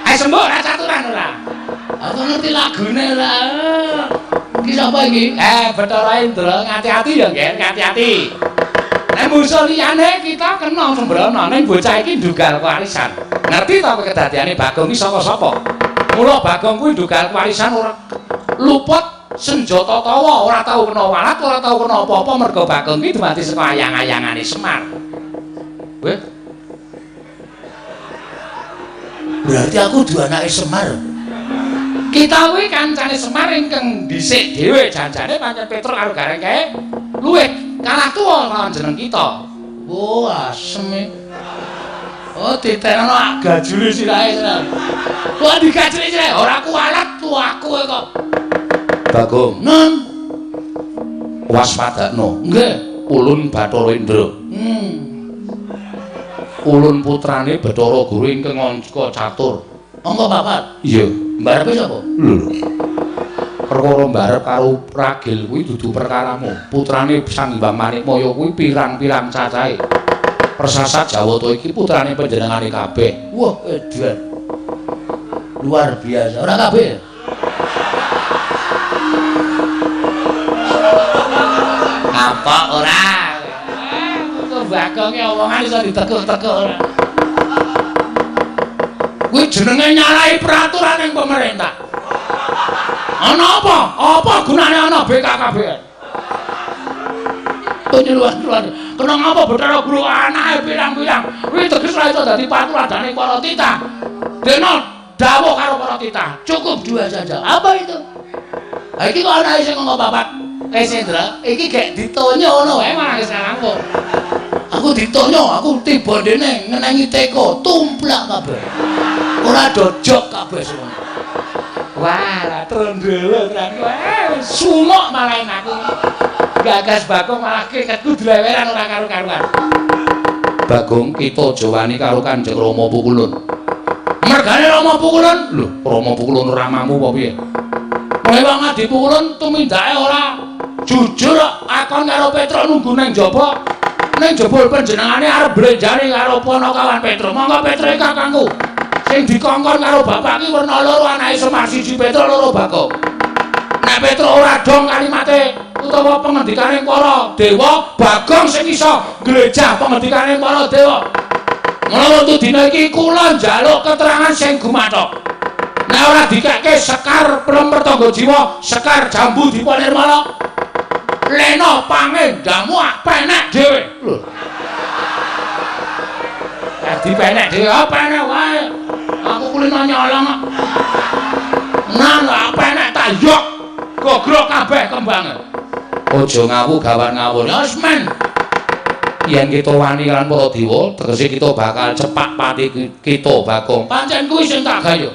S1: Ayo sembuh ora caturan ora.
S2: Aku ngerti lagune lah. Iki sapa iki?
S1: Bathara Indra, ngati-ati ya, Ngen, ngati-ati. Nek musuh liyane kita kena sembrono, ning bocah iki ndugal warisan. Ngerti ta kowe kedadiane Bagong iki saka sapa? Mula Bagong kuwi ndugal warisan ora luput senjata tawa, ora tau kena walat, ora tau kena apa-apa mergo Bagong iki dumadi saka ayang-ayangane Semar. Weh.
S2: Berarti aku duwe anake Semar.
S1: Kita kuwi kancane Semar ingkang dhisik dhewe janjane pancen Petruk karo Gareng kae luwih kalah tuwa lawan jeneng kita.
S2: Oh, asem e. Oh, ditenono gajule sirahe.
S1: Wah, digajuli sirahe ora kualat tuaku kok. Bagong,
S2: non
S1: waspadakno.
S2: Nggih,
S1: ulun Bathara Indra. Ulun putrane Bathara Guru ingkang angka catur.
S2: Angka papat?
S1: Iya.
S2: Mbarepe sapa?
S1: Lho. Perkara mbarep karo ragil kuwi dudu perkaramu. Putrane Sang Hyang Manikmaya kuwi pirang-pirang cacahe. Persasat Jawata iki putrane panjenengane kabeh.
S2: Wah, edan. Luar biasa. Ora kabeh.
S1: Apa ora? Kok Bagonge omongan iso ditekuk-tekuk ora. Kuwi jenenge nyalahi peraturan ning pemerintah. Ana apa? Apa gunane ana BKKBN? Penyuluhan. Kena ngapa Bathara Guru anake pirang-pirang? Kuwi teges ora iso dadi patuladane para titah. Dene dawuh karo para titah,
S2: cukup dua saja. Apa itu? Ha iki kok anake sing ngomong papat.
S1: Sendra, iki gek ditonyo ngono wae malah wis rampung.
S2: Aku ditonyo, aku tiba dene ngenengi teko, tumplak kabeh. Ora dojok kabeh semua.
S1: Wah, lah trondolo tenan kowe. Sumuk malah aku. Gagas Bagong malah keketku dleweran ora karu-karuan. Bagong kita aja wani karo Kanjeng Rama Pukulun. Mergane Rama Pukulun? Lho, Rama Pukulun ramamu apa piye? Mulai Adi Pukulun tumindake ora jujur akon karo Petruk nunggu nang jaba. Ning jebul panjenengane arep blenjane karo Panakawan Petruk. Monggo Petruk kakangku. Sing dikongkon karo bapak ki werna loro anake Semar, siji Petruk loro Bagong. Nek Nek Petruk ora dong kalimate utawa pengendikane para dewa, Bagong sing iso nglejah pengendikane para dewa. Mula wonten dina iki kula njaluk keterangan sing gumathok. Nek ora dikekke Sekar Pelem Pertangga Jiwa, Sekar Jambu Dipa Nirmala, lena pangendamu penek dhewe. Lho. Dadi penek dhewe, ah penek wae. Aku kulino nyolong kok. Nang penek tak yok. Gogrok kabeh kembange. Aja ngawu gawan ngawur. Ya wis men. Yen kita wani lan para dewa, tegese kita bakal cepak pati kita Bagong. Pancen kuwi sing tak gawe.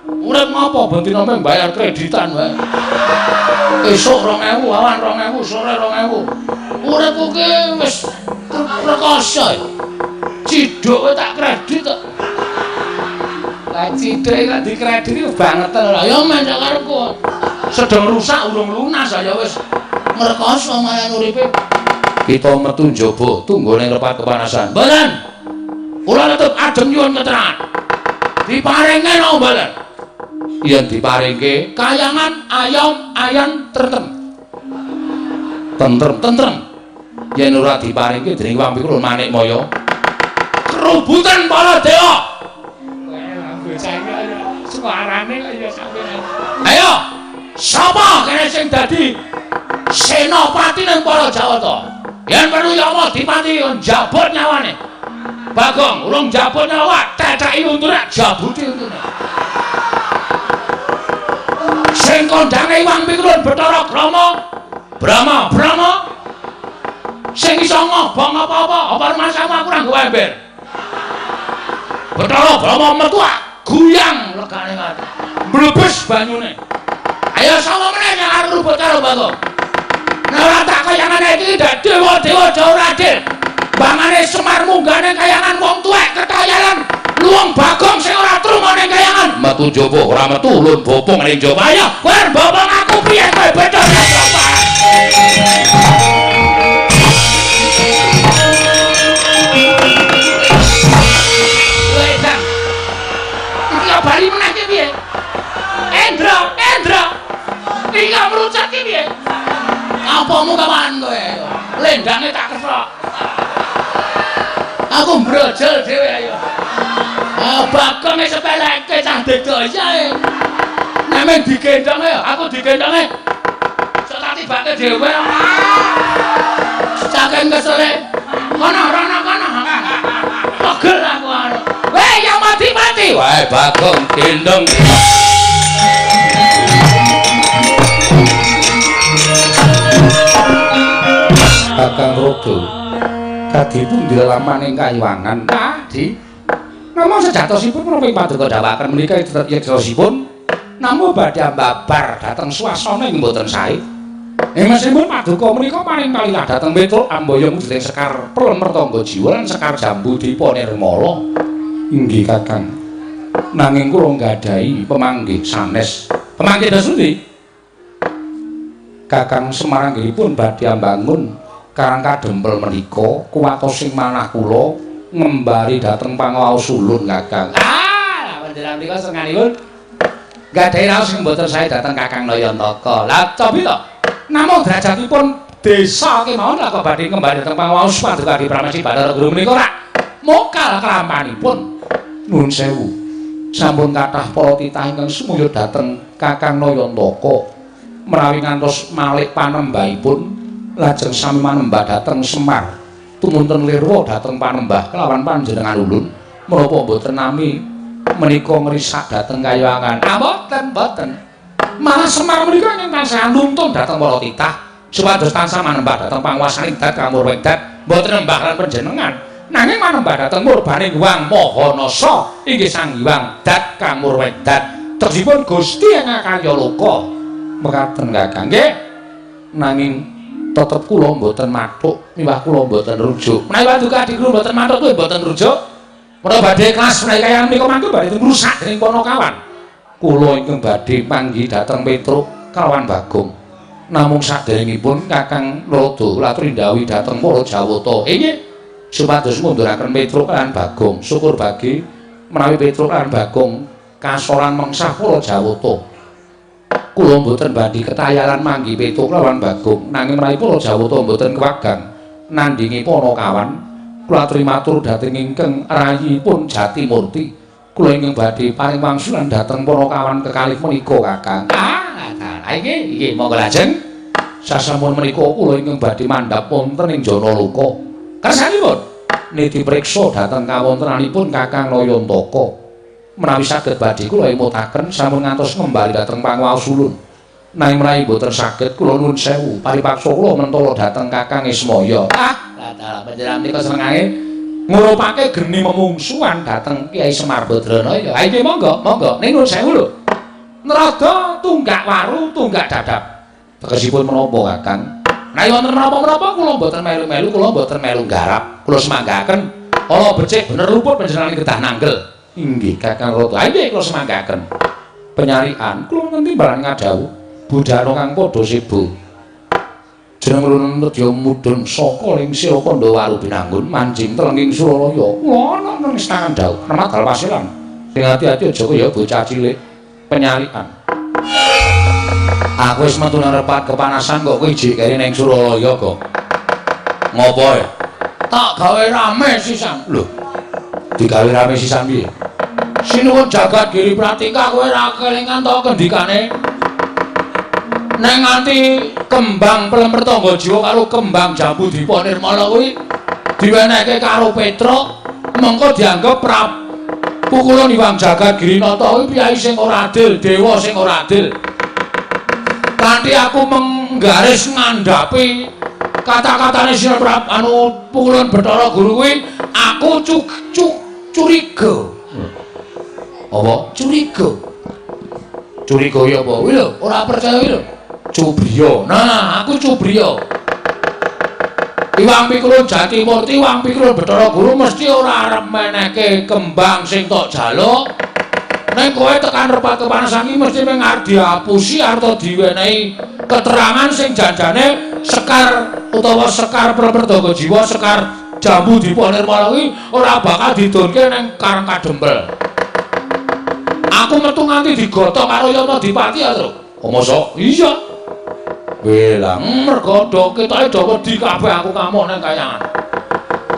S1: Urip ngopo ben dina mung bayar kreditan wae. Esuk 2000, awan 2000, sore 2000. Uripku ki wis rekoso. Cidhuke tak kredit kok. Lah cidhuke kok dikredit iku bangeten ora. Ya men sak karepku. Sedeng rusak urung lunas ya wis ngrekoso mayan uripe. Kita metu njaba tunggone repat kepanasan. Mboten. Kula tetep adem nyuwun keterangan. Diparinge napa mboten? Yen diparingke kayangan ayam ayan tentrem. Tentrem tentrem. Yen ora diparingke dening Wang Pikrul Manikmaya. Kerubutan para dewa.
S3: Suarane kok ya sampeyan.
S1: Ayo, sapa kene sing dadi senopati ning para Jawata? Yen perlu Yama dipati njabut nyawane. Bagong urung njabut nyawa, tetheki untune, jabuti untune. Sing kondhange Iwang Pikulun Bathara Brahma, Brahma, Brahma. Sing iso ngobong apa-apa, apa rumasamu aku ora nggawa ember. Bathara Brahma metu guyang legane ngati. Mlebes banyune. Ayo sapa meneh sing arep rubut karo Bagong? Nek ora tak kayangane iki dak dewa-dewa ora adil. Bangane Semar munggane kayangan wong tuwek ketayalan luwung Bagong sing ora truma ning kayangan. Metu njaba ora metu ulun bopong ning njaba. Ayo kowe arep bopong aku piye kowe Bathara Brahma? Wedan. Iki kok bali meneh ki piye? Endra, Endra. Iki kok mrucut ki piye? Apamu kawan kowe? Lendange tak kesrok. Aku mbrojol dhewe ayo. Ah Bagong wis sepeleke cah dedaya e. Nek men digendhong ayo, aku digendhonge. Sok tak tibake dhewe. Saking kesele. Kono rono kono. Pegel aku anu. Weh yang mati-mati. Wae Bagong gendhong. Kakang Rodo kadipun dilelaman ing kayuwangan. Di namung sejatosipun menapa paduka dawuhaken menika yeksosipun namung badhe ambabar dhateng swasana ing mboten sae. Ing mesipun paduka menika paring palilah dhateng Petruk Amboyo mujuding Sekar Pelem Mertangga Jiwa lan Sekar Jambu Dipa Nirmala. Inggih Kakang. Nanging kula nggadahi pemanggih sanes. Pemanggih dos pundi? Kakang Semar anggenipun badhe ambangun Karang Kadempel menika kuwatos sing manah kula ngembari dhateng pangawaos ulun Kakang. Ah, panjenengan menika senenganipun nggadahi raos sing mboten sae dhateng Kakang Nayantaka. Lah cobi to. Namung derajatipun desa kemawon lha kok badhe ngembari dhateng pangawaos paduka Adi Pramesti Bathara Guru menika rak mokal kelampanipun. Nuwun sewu. Sampun kathah para titah ingkang sumuyut dhateng Kakang Nayantaka menawi ngantos malik panembahipun lajeng sami manembah dhateng Semar tumunten lirwa dhateng panembah kelawan panjenengan ulun menapa mboten nami menika ngrisak dhateng kayangan. Ah mboten mboten, malah Semar menika ingkang tansah nuntun dhateng para titah supados tansah manembah dhateng panguwasaning dat kamurwendat mboten nembah lan panjenengan nanging manembah dhateng murbaning Hyang Mahanasa inggih Sang Hyang Dat Kamurwendat tegesipun Gusti ingkang kaya loka. Mekaten Kakang nggih, nanging tetep kula mboten mathuk miwah kula mboten rujuk. Menawi paduka Adi Guru mboten mathuk kuwi mboten rujuk. Menawi badhe kelas menawi kayangan menika mangke badhe ngrusak dening Panakawan. Kula ingkang badhe panggih dhateng Petruk kalawan Bagong. Namung saderengipun Kakang Narada latur ndhawuhi dhateng para Jawata. Inggih, supados ngunduraken Petruk lan Bagong. Syukur bagi menawi Petruk lan Bagong kasoran mengsah para Jawata. Kula mboten badhe ketayalan manggi Petruk lawan Bagong, nanging menawi para Jawata mboten kewagang nandhingi Panakawan, kula aturi matur dhateng ingkang rayipun Jatimurti. Kula ingkang badhe paring wangsulan dhateng Panakawan kekalih menika, Kakang. Ah, lha iki nggih monggo lajeng. Sasampun menika kula ingkang badhe mandhap wonten ing Janaloka. Kersanipun niti priksa dhateng kawontenanipun Kakang Nayantaka. Menawi saged badhe kula emutaken sampun ngantos ngembali dhateng panguwaos ulun. Nanging menawi mboten saged kula nuwun sewu, paripaksa kula mentala dhateng Kakang Ismaya. Ah, lha panjenengan menika senengane ngurupake geni memungsuhan dhateng Kyai Semar Badranaya. Ha iki monggo, monggo. Ning nuwun sewu lho. Nerada tunggak waru, tunggak dadap. Tegesipun menapa, Kakang? Nek wonten menapa-menapa kula mboten melu-melu, kula mboten melu garap. Kula semanggaken ala becik bener luput panjenengan kedah nanggel. Inggih Kakang Rata. Inggih kula semanggaken. Penyarian kula ngerti barang ngadhawuh budhana kang padha sibuk. Jeneng lun nedya mudhun saka lingsir Pandhawa Binanggun manjing telenging Suralaya. Kula ana nang tangan dawuh remadal pasilan. Sing ati-ati aja kaya bocah cilik. Penyarian. Aku wis metu nang repat kepanasan kok kowe ijik keri ning Suralaya kok. Ngopo e? Tak gawe rame sisan. Lho. Digawe rame sisan piye? Sinuwun jagat Giri Pratika kowe ora kelingan to kendikane? Neng nganti kembang Plemer Tangga Jiwa karo kembang Jambu Dipa Nirmala kuwi diwenehke karo Petruk, mengko dianggep pukulun Iwang Jagat Girinata kuwi piyai sing ora adil, dewa sing ora adil. Kanthi aku menggaris ngandhapi kata-katane Sira Prab anu pukulun Bathara Guru kuwi aku curiga. Apa? Curiga. Curiga ya apa? Kuwi lho, ora percaya kuwi lho. Cubriya. Nah, aku cubriya. Iwang Pikulun Jatimurti, Iwang Pikulun Bathara Guru mesti ora arep menehke kembang sing tok jaluk. Ning kowe tekan repat kepanasan iki mesti mung arep diapusi arep diwenehi keterangan sing janjane sekar utawa sekar Plemer Tangga Jiwa, sekar Jambu Dipa Nirmala kuwi ora bakal didonke ning Karang Kadempel. Aku metu nganti digotong karo Yamadipati ya, Tru. Oh, mosok? Iya. Welang mergo do ketoke do wedi kabeh aku ngamuk nang kayangan.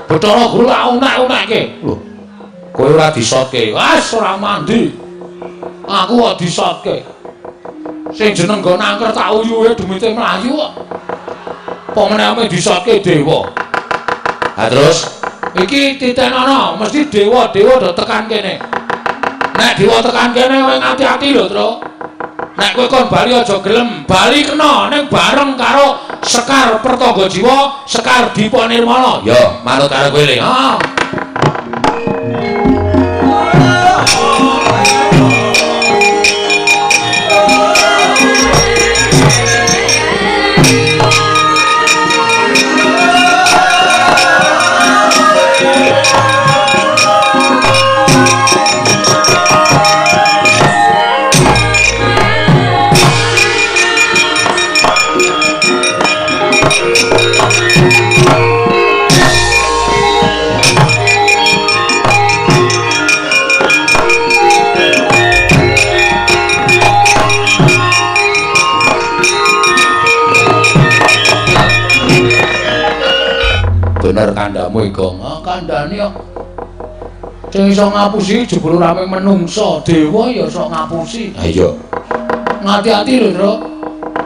S1: Bathara Guru tak unek-unekke. Lho. Kowe ora disotke. Wes ora mandi. Aku kok disotke. Sing jeneng nggo nangker tak uyuhe demite mlayu kok. Apa meneh ame disotke dewa. Ha terus iki titenono mesti dewa-dewa do tekan kene. Nek dewa tekan kene kowe ngati-ati lho, Tru. Nek kowe kon bali aja gelem, bali kena ning bareng karo Sekar Pertangga Jiwa, Sekar Dipa Nirmala. Ya, manut karo kowe le. Ha. Bener kandhamu iki. Ah, kandhane kok. Sing iso ngapusi jebul ora mung menungsa, dewa ya iso ngapusi. Ha iya. Ngati-ati lho, Tru.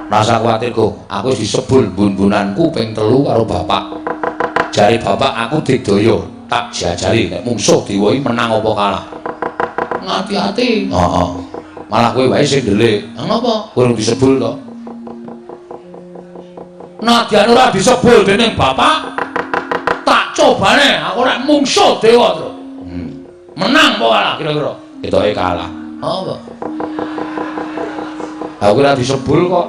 S1: Rasa kuwatir kok, aku wis disebul bun-bunanku ping 3 karo bapak. Jare bapak aku digdaya, tak jajari nek mungsuh dewa iki menang apa kalah. Ngati-ati. Heeh. Malah kowe wae sing ndelik. Ha ngopo? Kowe urung disebul to. Nadyan ora disebul dening bapak, tak cobane aku nek mungsuh dewa, Tru. Menang apa kalah kira-kira? Ketoke kalah. Apa? Aku ora disebul kok.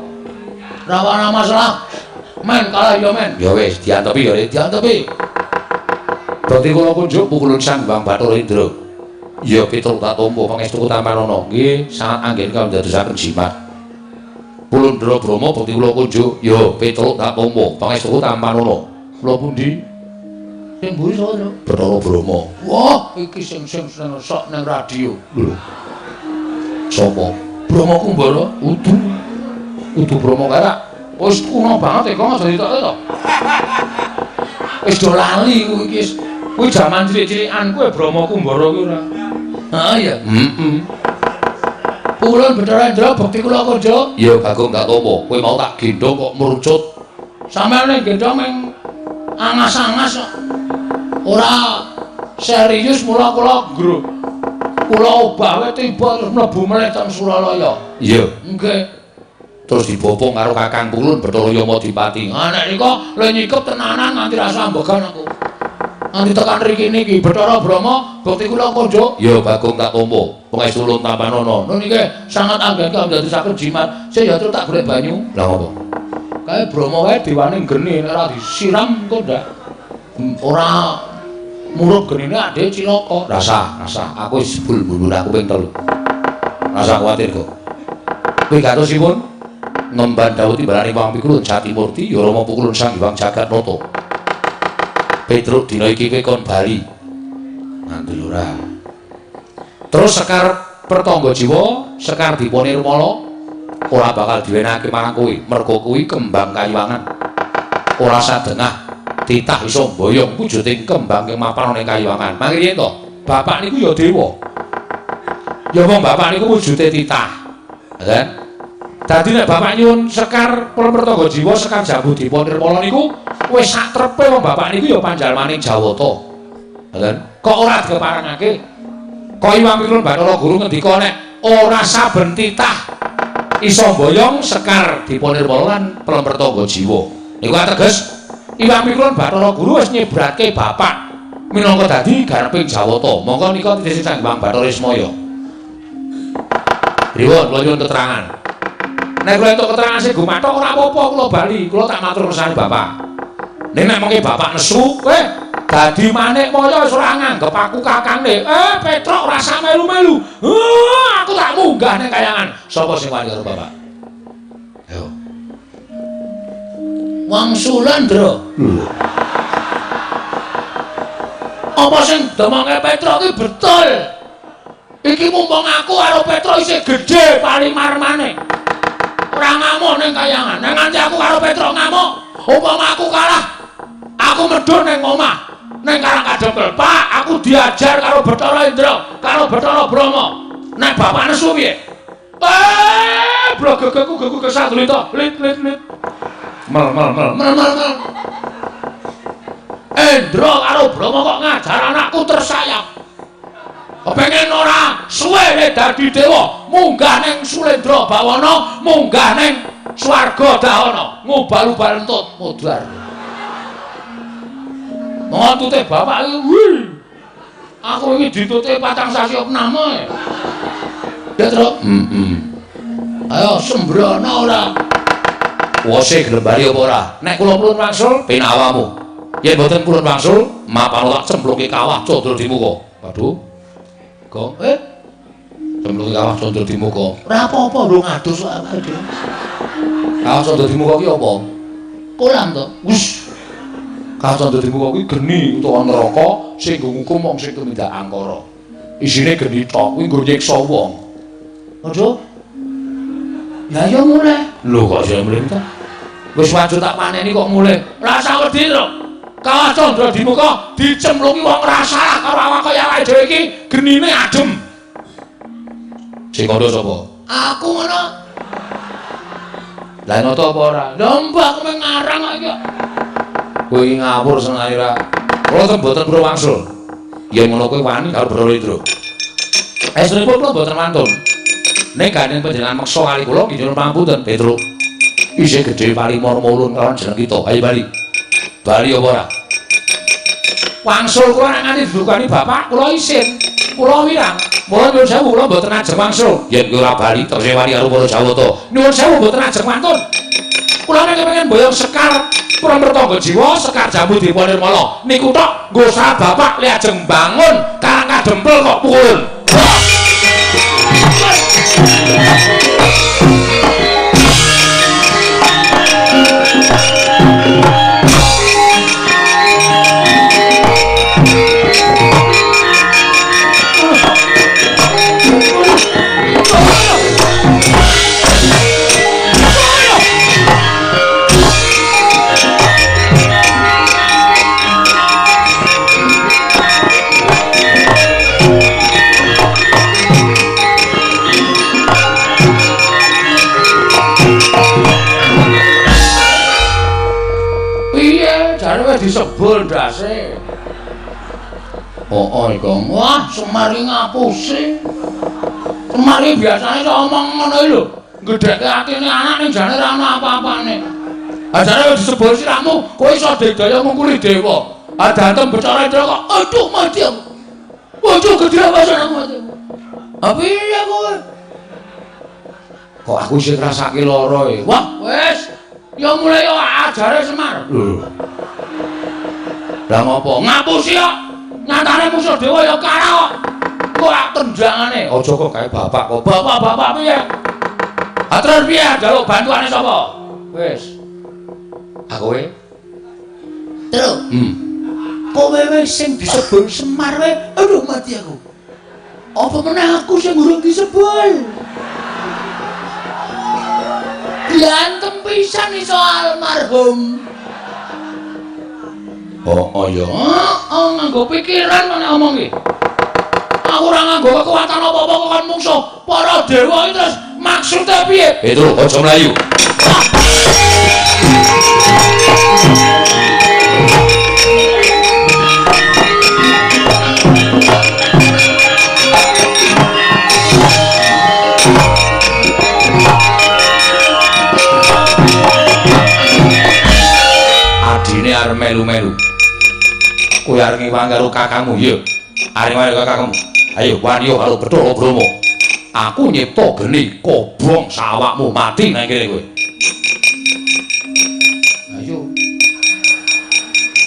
S1: Ora ana masalah. Men kalah ya men. Ya wis diantepi ya, diantepi. Dadi kula kunjuk pukulun Sang Hyang Bathara Indra. Ya Petruk tak tampa pangestu tampanana. Nggih, sangat anggen kula ndadosaken jimat. Pulundra Brahma bekti kula kunjuk. Ya Petruk tak tampa pangestu tampanana. Kula pundi? Sing mburi sapa, Tru? Bathara Brahma. Wah, iki sing sok ning radio. Lho. Sapa? Brahma Kumbara? Udu. Udu Brahma kae ra. Wis kuno banget e kok aja ditokke to. Wis do lali kuwi iki. Kuwi jaman cilik-cilikan kuwi Brahma Kumbara kuwi ora.
S2: Heeh ya.
S1: Heeh.
S2: Pukulun Bathara Indra bekti kula konjo.
S1: Ya Bagong gak topo. Kowe mau tak gendhong kok merucut.
S2: Sampeyan ning gendhong meng angas-angas kok. Ora serius mula kula nggruk. Kula obah wae tiba terus mlebu meneh teng Suralaya.
S1: Iya.
S2: Nggih.
S1: Terus dibopong karo Kakang Pulun Bathara Yamadipati.
S2: Ah nek nika le nyikep tenanan nganti rasa ambegan aku. Nganti tekan mriki niki Bathara Brahma bekti kula konjo.
S1: Ya Bagong tak tampa. Pangestu ulun tampanana.
S2: Nun niki sangat anggen kang dadi saged jimat. Sik ya terus tak golek banyu.
S1: Lah ngopo?
S2: Kae Brahma wae dewane geni nek ora disiram engko ndak ora murup genine adhe cilaka.
S1: Rasa, rasa. Aku wis bul-bulur aku ping 3. Rasa kuwatir kok. Wigatosipun ngemban dawuh timbalane Wang Pikulun Jatimurti ya Rama Pukulun Sang Hyang Jagatnata. Petruk dina iki kowe kon bali. Ngandel ora. Terus Sekar Pertangga Jiwa, Sekar Dipa Nirmala ora bakal diwenehake marang kowe, mergo kuwi kembang kayiwangan. Ora sadengah titah iso mboyong wujuding kembang kang mapan ana ing kayiwangan. Mangke to, bapak niku ya dewa. Ya wong bapak niku wujude titah. Kan? Dadi nek bapak nyuwun Sekar Pertangga Jiwa, Sekar Jambu Dipa Nirmala niku wis sak trepe wong bapak niku ya panjalmaning Jawata. Ngoten. Kok ora dikeparengake? Kok Iwang Pikulun Bathara Guru ngendika nek ora saben titah iso mboyong Sekar Dipa Nirmala lan Pertangga Jiwa. Niku ateges Iwang Pikulun Bathara Guru wis nyebratke bapak minangka dadi garping Jawata. Monggo nika titih Sang Hyang Bathara Ismaya. Pripun kula nyuwun keterangan. Nek kula entuk keterangan sing gumathok ora apa-apa kula bali, kula tak matur kersane bapak. Nek nek mengke bapak nesu, dadi manik maya wis ora nganggep aku kakangne. Petruk ora usah melu-melu. Aku tak munggah ning kayangan. Sapa sing wani karo bapak? Ayo.
S2: Wangsulan, Ndra.
S1: Lho.
S2: Apa sing domongke Petruk iki betul? Iki mumpung aku karo Petruk isih gedhe paling marmane. Ora ngamuk ning kayangan. Nek nganti aku karo Petruk ngamuk, umpama aku kalah, aku medhun ning omah, ning Karang Kadempel. Pak, aku diajar karo Bathara Indra, karo Bathara Brahma. Nek bapak nesu piye? Blogegeku geku kesadulita. Lit lit lit.
S1: Mel mel mel.
S2: Mel mel mel. Indra karo Brahma kok ngajar anakku tersayap. Pengen ora suwe le dadi dewa, munggah ning Sulendra Bawana, munggah ning swarga Dahana, ngubal-ubal entut mudhar. Ngentute bapak iki, wih. Aku iki ditute 4 sasi opname. Ya, Truk.
S1: Heeh.
S2: Ayo sembrono ora.
S1: Wose gelem bali apa ora? Nek kula purun wangsul, penak awakmu. Yen mboten purun wangsul, mapan tak cemplungke kawah condro di muka. Waduh.
S2: Gong,
S1: cemplungke kawah condro di muka.
S2: Ora apa-apa lho ngadus awake dhewe.
S1: Kawah condro di muka ki apa?
S2: Kolam to.
S1: Wis. Kawah condro di muka kuwi geni utawa neraka sing nggo ngukum wong sing tumindak angkara. Isine geni tok kuwi nggo nyiksa wong.
S2: Aduh. Lah ya mulih.
S1: Lho kok sing mulih ta? Wis wajur tak paneni kok mulih.
S2: Ora usah wedi to. Kawah condro di muka dicemplungi wong ora salah karo awak kaya awake dhewe iki genine adem.
S1: Sing kandha sapa?
S2: Aku ngono.
S1: Lah nata apa ora?
S2: Lha mbah aku mung ngarang kok iki.
S1: Kowe iki ngawur senengane ra. Kula ten mboten purun wangsul. Yen ngono kowe wani karo Bathara Indra. Estunipun kula mboten wantun. Nek gandeng panjenengan meksa kali kula nggih nyuwun pangapunten, Petruk. Isih gedhe palimur mulun karo jeneng kita. Ayo bali. Bali apa ora?
S2: Wangsul kula nek nganti didukani bapak kula isin. Kula wirang. Mula nyuwun sewu kula mboten ajeng wangsul.
S1: Yen kowe ora bali terus wani karo para Jawata.
S2: Nyuwun sewu mboten ajeng wantun. Kula nek pengen boyong Sekar Pertangga Jiwa, Sekar Jambu Dipa Nirmala. Niku tok nggo sah bapak le ajeng bangun Karang Kadempel kok pukulun.
S1: wae. Oh, iku. Wah, Semar iki ngapusi. Semar iki biasane iso omong ngono iki lho. Gedhekke atine anak ning jane ora ana apa-apane. Ajare wis disebul sirahmu, kowe iso digdaya ngungkuli dewa. Adantem Bathara Indra kok aduh mati aku. Waduh gedhe apa aku mati. Ha piye kowe? Kok aku isih ngrasake lara e. Wah, wis. Ya mulai yo ajare Semar. Lho. Lah ngopo? Ngapusi kok. Nyatane musuh dewa ya kalah kok. Kok ak tendangane. Aja kok kae bapak kok. Bapak-bapak piye? Ha terus piye njaluk bantuane sapa? Wis. Aku kowe.
S2: Terus. Kowe wis sing disebul Semar wae, aduh mati aku. Apa meneh aku sing urung disebul? Diantem pisan iso almarhum.
S1: Oh, ya. Heeh, nganggo pikiran nek omong iki. Aku ora nganggo kekuatan apa-apa kok kon mungsuh para dewa iki terus maksude piye? Itu aja mlayu. Adine arep melu-melu. Kowe arep ngiwang karo kakangmu, ya. Arep ngiwang karo kakangmu. Ayo wani karo Bathara Brahma. Aku nyipta geni kobong sawakmu mati nang kene kowe. Ayo.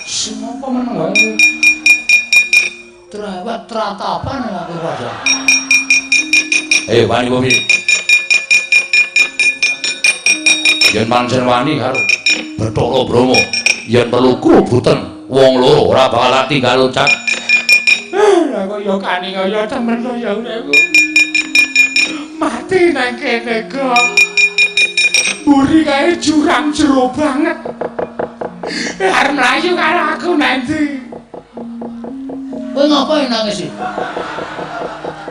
S2: Sing apa meneng wae kowe? Trawat tratapan aku wae.
S1: Ayo wani piye? Yen pancen wani karo Bathara Brahma, yen perlu krubuten wong loro ora bakal tinggal loncat.
S3: Lah kok ya kani kaya temen to ya uripku. Mati nang kene kok. Mburi kae jurang jero banget. Arep mlayu karo aku nanti.
S2: Kowe ngapa nangis iki?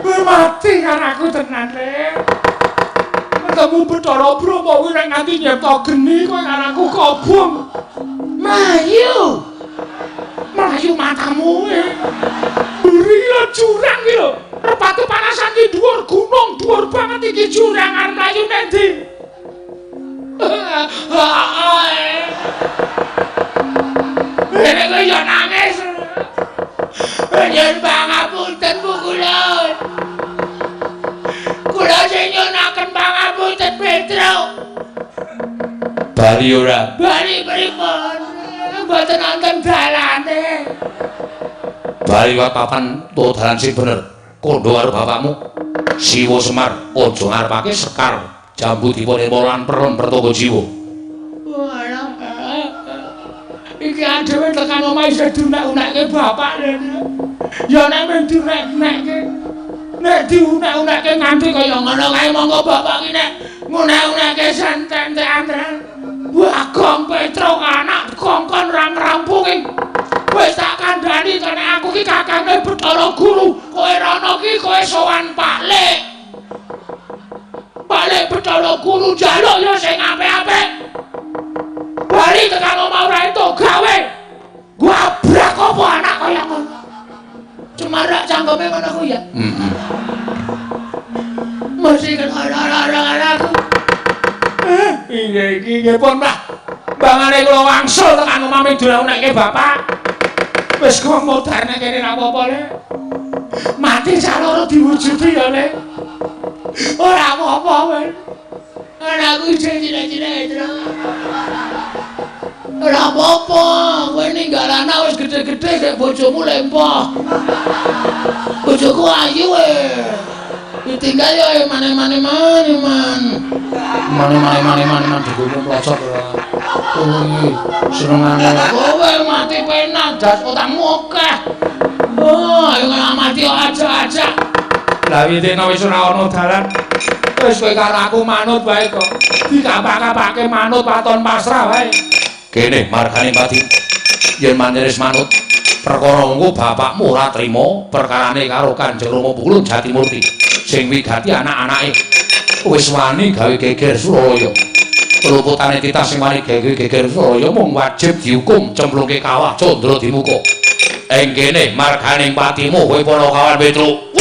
S3: Kowe mati karo aku tenan, Le. Ketemu Bathara Brahma kuwi nek nganti nyipta geni kowe karo aku kobong.
S2: Mlayu.
S3: Mlayu matamu e. Mburi lho jurang iki lho. Repate panasan iki dhuwur gunung, dhuwur banget iki jurang arep mlayu nang ndi? Nek kowe yo nangis.
S2: Nyuwun pangapunten Bu kula. Kula sing nyuwunaken pangapunten Petruk.
S1: Bali ora?
S2: Bali pripun? Mboten nonton dalane.
S1: Bali wae papan to dalan sing bener. Kondo karo bapakmu. Siwa Semar aja ngarepake sekar jambu dipa lan perlem pertangga jiwa.
S3: Walah. Iki adewe tekan omah isih diunek-unekke bapak lho. Ya nek mung diunek-unekke. Nek diunek-unekke nganti kaya ngono kae monggo bapak ki nek ngunek-unekke santen-entekan tenan. Bagong Petruk anak kongkon ora ngrampungi. Wis tak kandhani to nek aku ki kakange Bathara Guru, kowe rono ki kowe sowan Pak Lek. Pak Lek Bathara Guru njaluk ya sing apik-apik. Bali tekan omah ora entuk gawe. Gabrak apa anak kaya ngono.
S2: Cemarak cangkeme ngono ku ya.
S1: Heeh.
S2: Mesti kena ora-ora aku.
S3: Piye iki nggih pun, Pak. Bangane kula wangsul tekan omah midhuna-unekke bapak. Wis kok modar nek kene ra apa-apa, Le. Mati saloro diwujudi ya, Le. Ora apa-apa, kowe.
S2: Anakku isih cilik-cilik, Tru. Ora apa-apa, kowe ninggal anak wis gedhe-gedhe gek bojomu lempoh. Bojoku ayu e. Ditinggal ya mane-mane mane man.
S1: Mane-mane mane-mane digowo plocot ora. Kuwi senengane.
S2: Kowe mati penak, das utangmu akeh. Oh, ayo mati aja-aja.
S3: Lah witene wis ora ana dalan. Wis kowe karo aku manut wae kok. Dikapak-kapake manut waton pasrah wae.
S1: Kene margane pati. Yen manjeris manut perkara engko bapakmu ora trima perkarane karo Kanjeng Rama Pukulun Jatimurti sing wigati anak-anake wis wani gawe geger Suralaya. Luputane titah sing wani gawe geger Suralaya mung wajib dihukum cemplungke kawah Candra Dimuka. Ing kene marganing patimu kowe Panakawan Petruk.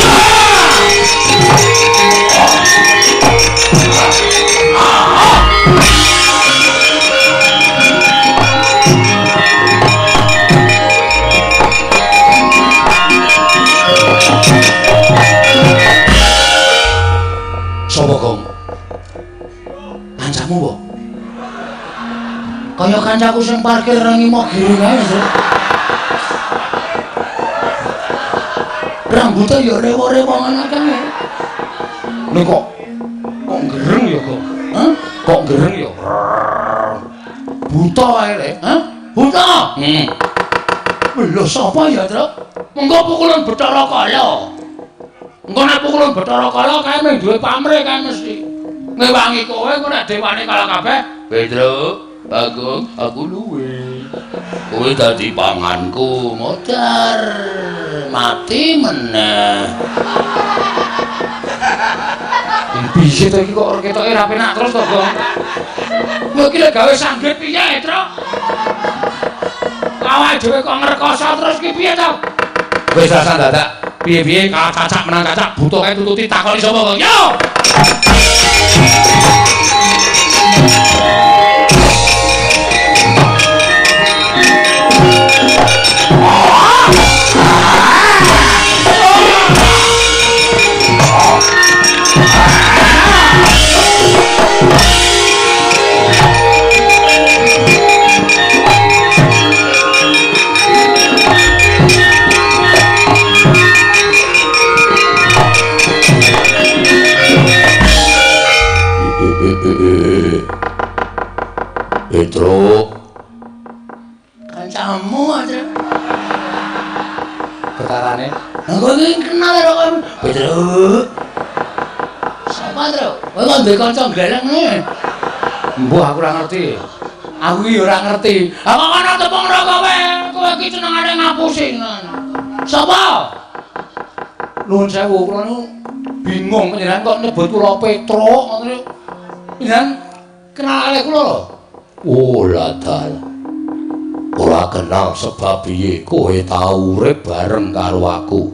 S1: Sopo Gong? Kancamu po? Kaya kancaku sing parkir nang Imogiri kae, Mas. Rambutnya ya rewo-rewo ngono kae. Lho kok gereng ya, Gong? Hah? Kok gereng ya? Buta wae le. Hah? Buta. Heeh. Lho sapa ya, Truk? Mengko pukulan Bathara Kala. Engko nek pukulan Bathara Kala kae mung duwe pamrih kae mesti. Ngewangi kowe engko nek dewane kalah kabeh. Petruk, Bagong, aku luwe. Kowe dadi panganku, modar. Mati meneh. Piye to iki kok ketoke ra penak terus to, Gong? Kowe iki lek gawe sanggit piye, Truk? Awake dhewe kok ngrekoso terus ki piye to? Wis rasa dadak. Piye-piye kalah cacak menang cacak buta kae tututi takoni sapa, Gong? Yo! Petruk,
S3: kancamu aja.
S1: Getarane.
S3: Lah kowe iki kenal karo kowe. Petruk. Sapa, Truk? Kowe kok duwe kanca gleleng ngene?
S1: Mbuh aku ora ngerti. Aku iki ora ngerti.
S3: Ha kok ana tepung ro kowe? Kowe iki senengane ngapusi ngono. Sapa?
S1: Nuwun sewu, kula niku bingung panjenengan kok nyebut kula Petruk ngoten niku. Panjenengan kenal kalih kula lho. Oh ladal. Ora kenal sebab piye kowe tau urip bareng karo aku.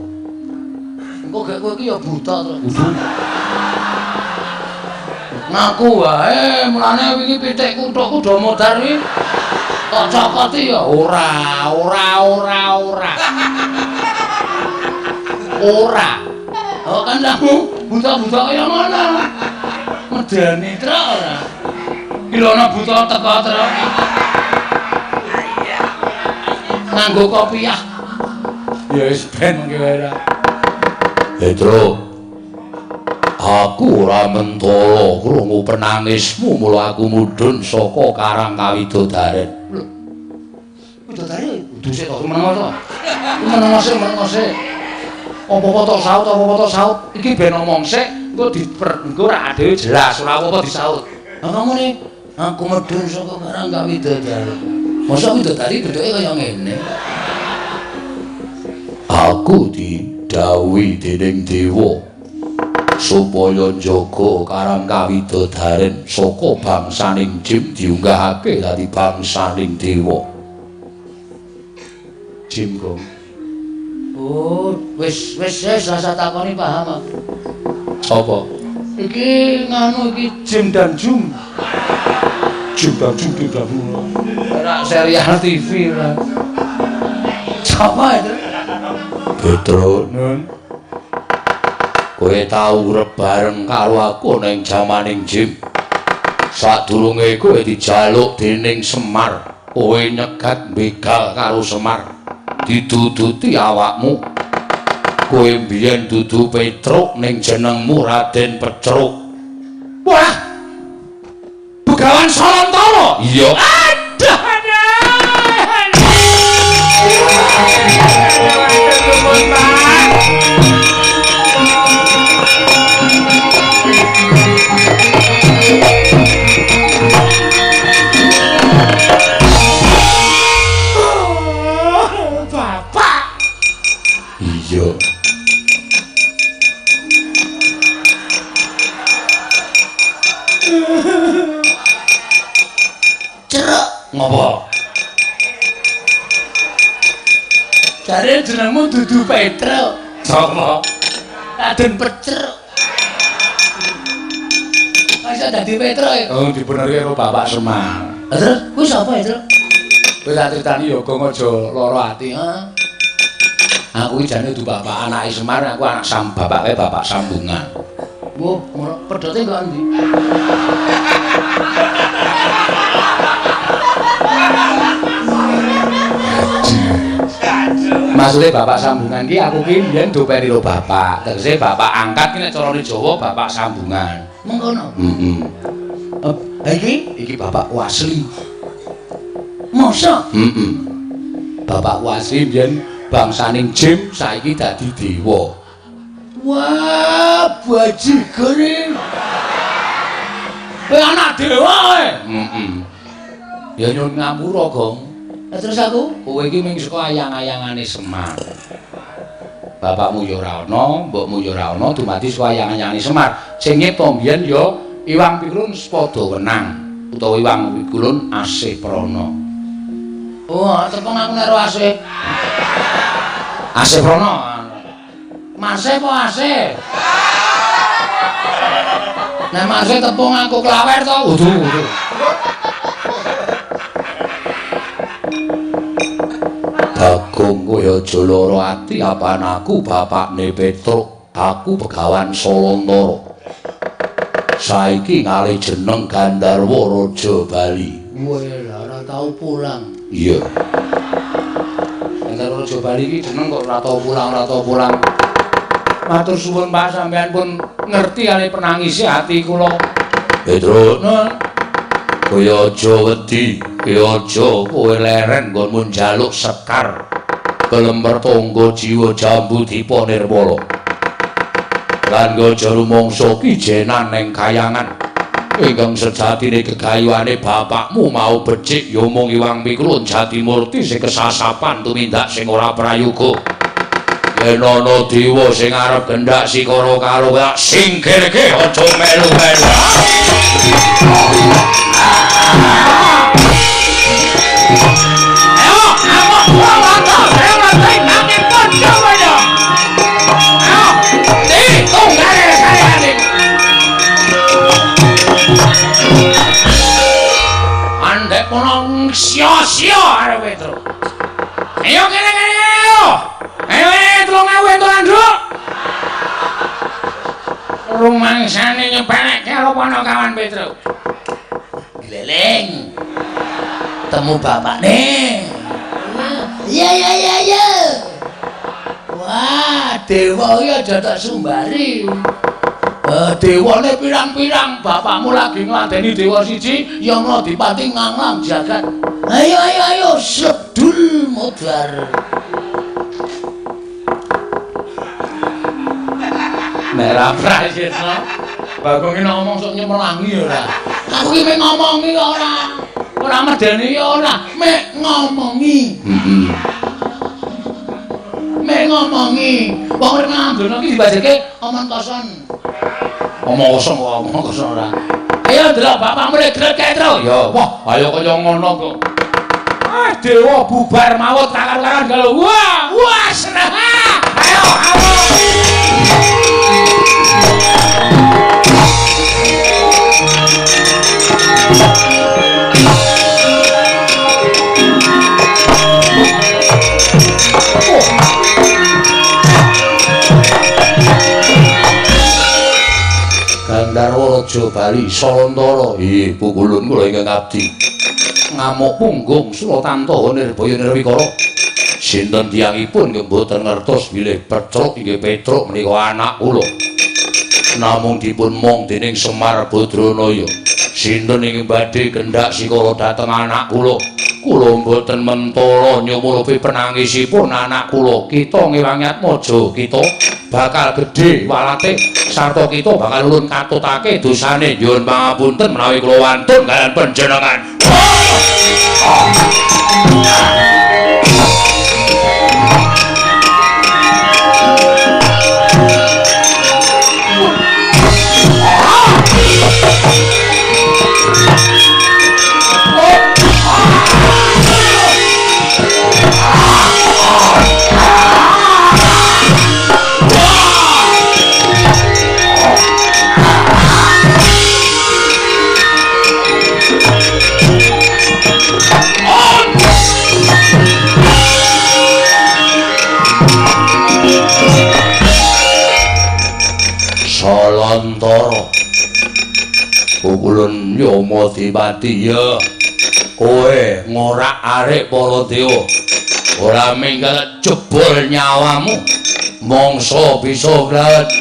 S3: Engko gek kowe iki ya buta to. Ngaku wae, mulane wingi pitik kuthukku do modar iki. Tok cokoti ya
S1: ora, ora, ora, ora. Ora.
S3: Oh kancamu buta-buta kaya ngono. Medeni truk ora.
S1: Iki lho ana buta teko truk.
S3: Nganggo kopiah.
S1: Ya wis ben mengke wae ra. Petruk. Aku ora mentala krungu penangismu mula aku mudhun saka Karang Kawidodaren.
S3: Lho. Widodari
S1: kudu sik to meneng to. Meneng sik, meneng sik. Apa-apa tok saut, apa-apa tok saut. Iki ben omong sik, engko engko ra dhewe jelas ora apa-apa disaut.
S3: Lah ngomone aku mudhun saka Karang Kawidodaren. Mosok widodari bentuke kaya ngene.
S1: Aku didhawuhi dening dewa supaya njaga Karang Kawidodaren saka bangsaning jim diunggahake dadi bangsaning dewa. Jim Gong.
S3: Oh, wis wis wis rasa takoni paham aku.
S1: Apa?
S3: Iki nganu iki Jim dan Jum.
S1: Jim dan Jum Jim dan Jum. Ora serial TV ora.
S3: Sapa itu?
S1: Petruk. Nun. Kowe tau urip bareng karo aku ning jamaning Jim. Sadurunge kowe dijaluk dening Semar, kowe nyegat begal karo Semar. Diduduti awakmu. Kowe mbiyen dudu Petruk ning jenengmu Raden Petruk. Wah! Begawan Salantara. Iya.
S3: Aduh, aduh. Bapak.
S1: Iya.
S3: Ceruk
S1: ngopo?
S3: Jare jenengmu dudu Petro.
S1: Sapa?
S3: Raden Petruk. Kok iso dadi Petro ya?
S1: Oh, dibenerke karo Bapak Semar.
S3: Lah terus kuwi sapa ya, Truk?
S1: Kowe tak critani ya, Gong, aja lara ati. Heeh. Aku iki jane dudu bapak anake Semar, aku anak bapake bapak sambungan.
S3: Wah, ngono pedote kok endi?
S1: Maksudnya bapak sambungan ki aku ki mbiyen dopeni karo bapak. Tegese bapak angkat ki nek carane Jawa bapak sambungan.
S3: Mengkono.
S1: Heeh.
S3: Ha iki
S1: iki bapakku asli.
S3: Mosok?
S1: Heeh. Bapakku asli mbiyen bangsaning jim saiki dadi dewa.
S3: Wah, bajigur iki.
S1: Kowe anak dewa kowe. Heeh. Ya nyuwun ngapura, Gong.
S3: Lah terus aku?
S1: Kowe iki mung saka ayang-ayangane Semar. Bapakmu ya ora ana, mbokmu ya ora ana, dumadi saka ayang-ayangane Semar. Sing nyipta mbiyen ya Iwang Pikulun Sepada Wenang utawa Iwang Pikulun Asih Prana.
S3: Oh, tepung aku nek asih.
S1: Asih Prana.
S3: Masih apa asih? Nek masih tepung aku klawer to.
S1: Udu, udu. Bagong kowe aja lara ati apan aku bapakne Petruk, aku begawan Solontara. Saiki ngalih jeneng Gandharwa Raja Bali.
S3: Weh, ora tau pulang.
S1: Iya. Gandharwa Raja Bali iki jeneng kok ora tau pulang, ora tau pulang. Matur suwun Pak, sampean pun ngerti ale penangise ati kula. Petruk, kowe aja wedi, kowe aja kowe leren nggonmu njaluk sekar kelemper tangga jiwa jambu dipa nirmala. Lan aja rumangsa kijenan ning kayangan. Ingkang sejatine gegayuhane bapakmu mau becik ya mung Iwang Pikulun Jatimurti sing kesasapan tumindak sing ora prayoga. Yen ana dewa sing arep gendak sikara karo tak singkirke aja melu-melu.
S2: Ayo, amuk Purwanto, rewate nanging padha wae. Ayo, ditunggale kayane. Andek pono sia-sia arep Petro. Ayo kene kene ayo. Ayo 3000 entuk anduk. Rumangsane nyepelekke karo Panakawan Petro.
S3: Gleleng. Temu bapakne. Iya iya iya iya. Wah, dewa iki aja tak sumbari.
S1: Dewane pirang-pirang, bapakmu lagi ngladeni dewa siji, ya Ngadipati nganglang jagat.
S3: Ayo ayo ayo sedul modar.
S1: Nek ra prayitna, Bagong iki ngomong sok nyemelangi ora.
S3: Aku iki mek ngomongi kok ora.
S1: Ora medeni ya ora,
S3: mek ngomongi.
S1: Heeh.
S3: Mek ngomongi. Wong urip nang donya iki dibajeke omong kosong.
S1: Omong kosong kok, omong kosong ora. Ayo delok bapakmu lek gret kae, Tru. Ya, wah, ayo kaya ngono kok. Ah, dewa bubar mawut kakar-kakar galo. Wah, wah, seneng. Ayo, ayo. Gandharwa Raja Bali Solontara. Nggih, pukulun kula ingkang abdi. Ngamuk punggung Sulatantaha Nirbaya Nirwikara. Sinten tiyangipun nggih mboten ngertos bilih Petruk inggih Petruk menika anak kula. Namung dipun mong dening Semar Badranaya. Sinten ingkang badhe kendhak sikara dhateng anak kula? Kula mboten mentala nyumurupi penangisipun anak kula. Kita ngewangi atmaja kita bakal gedhe walate sarta kita bakal ulun katutake dosane. Nyuwun pangapunten menawi kula wantun kaliyan panjenengan. Salantara. Pukulun Yama Dipati ya. Kowe ngorak-arik para dewa. Ora minggat jebol nyawamu. Mongso bisa glat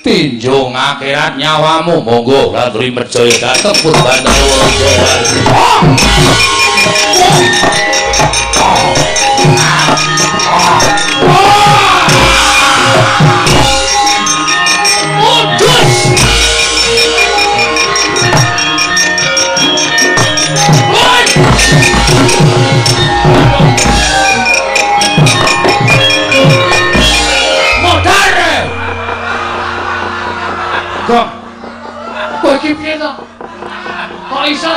S1: tinjung akhirat nyawamu. Monggo laturi merjaya dhateng Purbantara Raja. Gong. Kowe iki piye to? Kok iso?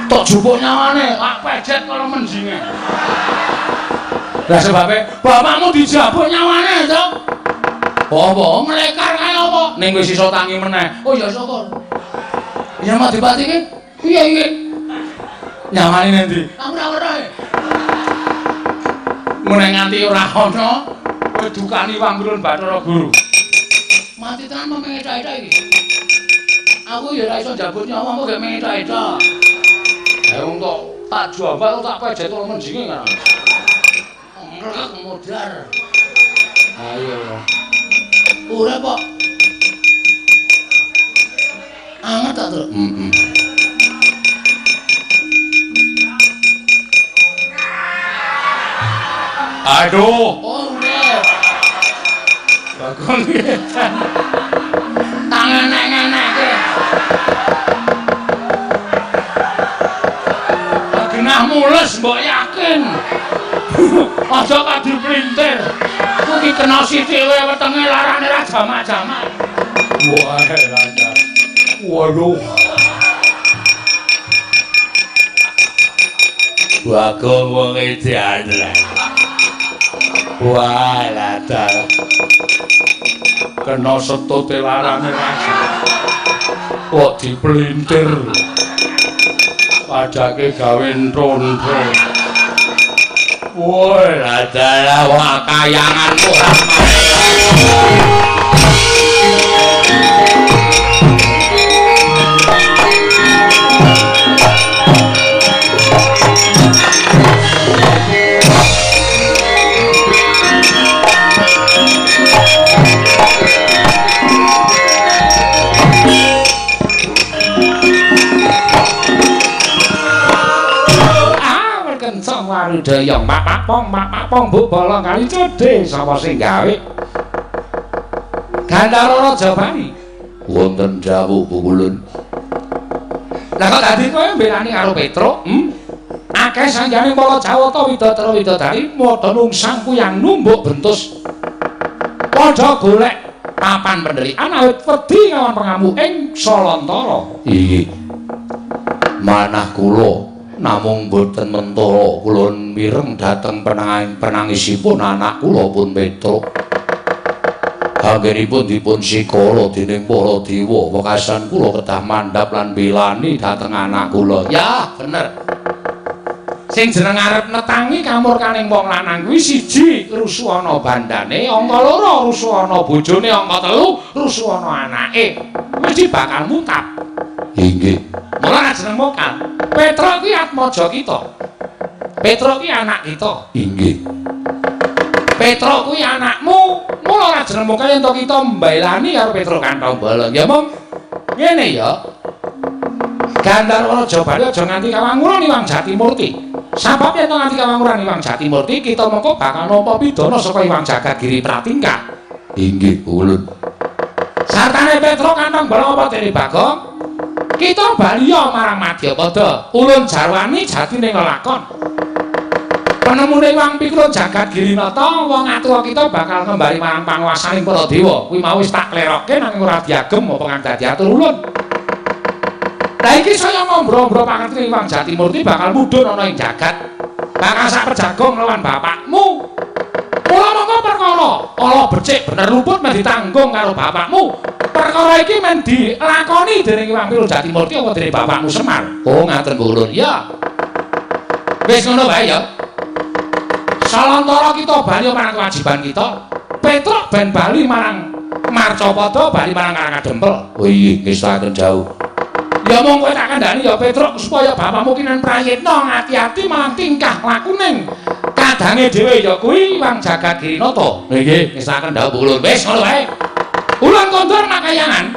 S1: Tok jupuk nyawane, lak pejet karo menjinge. Lah sebabe bapakmu dijabuk nyawane to? Apa mlekar kae apa? Ning wis iso tangi meneh. Oh ya syukur. Ya Madipati iki piye iki? Nyawane nang ndi? Aku ora weruh. Meneh nganti ora ana kowe dukani Wangulun Bathara Guru. Mati tenan mau mengetok-etok iki. Aku ya ora iso njabut nyawa, aku gak mengetok-etok. Eh wong kok tak jambak tak pejet karo menjinge kan. Ngrek modar. Ayo. Urip kok. Anget ta, Truk? Heeh. Aduh. Oh, urip. Bagong edan. Tangan-tangan-ke. Genah mules mbok yakin. Aja kadir plintir. Kuwi kena sithik wae wetenge larane ra jamak-jamak. Wah, lancar. Waduh. Bagong wong edan. Wah, lancar. Kena setute larane raja. Kok dipelintir. Padake gawe ntontho. Woi, ladalah wah kayanganku Warudaya mak pong mbok bolong kali cedhe sapa sing gawe Gandhara Raja Bali wonten dawuh Pukulun. Lah kok dadi kowe mbelani karo Petruk? Akeh sanjane para Jawata widatara widodari padha nungsang kuyang numbuk bentus padha golek papan penderikan awit wedi kawan pengamuk ing Salantara. Iki manah kula namung boten mentara kula mireng dhateng penangisipun anak kula pun Petruk. Anggenipun dipun sikala dening para dewa, wekasan kula kedah mandhap lan belani dhateng anak kula. Ya, bener. Sing jeneng arep netangi kamurkaning wong lanang kuwi siji rusuh ana bandane, angka loro rusuh ana bojone, angka telu rusuh ana anake. Mesti bakal mutap. Inggih. Mula jeneng mokal. Petruk ki atmaja kita. Petruk ki anak kita. Inggih. Petruk kuwi anakmu. Mula ora jeneng mokal yen to kita mbelani karo Petruk kantong bolong. Ya mong ngene ya. Gandharwa Raja Bali aja nganti kawanguran Iwang Jatimurti. Sabab yen to nganti kawanguran Iwang Jatimurti, kita mengko bakal nampa pidana saka Iwang Jagadgiri Pratingkah. Inggih, ulun. Sartane Petruk kantong bolong apa dene Bagong? Kita baliya marang Madyapada. Ulun jarwani jatine lelakon. Penemune Iwang Pikulun Jagat Girinata, wong atuwa kita bakal kembali marang panguwasaning para dewa. Kuwi mau wis tak klerokke nanging ora diagem apa kang dadi atur ulun. Lah iki saya ngombro-ombro pangerti Iwang Jatimurti bakal mudhun ana ing jagat. Bakal sak pejagong lawan bapakmu. Mula mongko perkara ala becik bener luput men ditanggung karo bapakmu. Perkara iki men dilakoni dening Iwang Pikulun Jatimurti apa dening bapakmu Semar. Oh ngaten ulun. Ya. Wis ngono wae ya. Salantara kita bali marang kewajiban kita. Petruk ben bali marang Marcapada bali marang Karang Kadempel. Oh iya, ngestaken jauh. Ya mung kowe tak kandhani ya Petruk supaya bapakmu ki nen prayitna ngati-ati marang tingkah lakuning kadange dhewe ya kuwi Wang Jagat Girinata. Nggih, ngestaken dawuh kula. Wis ngono wae. Ulun kondur makayangan.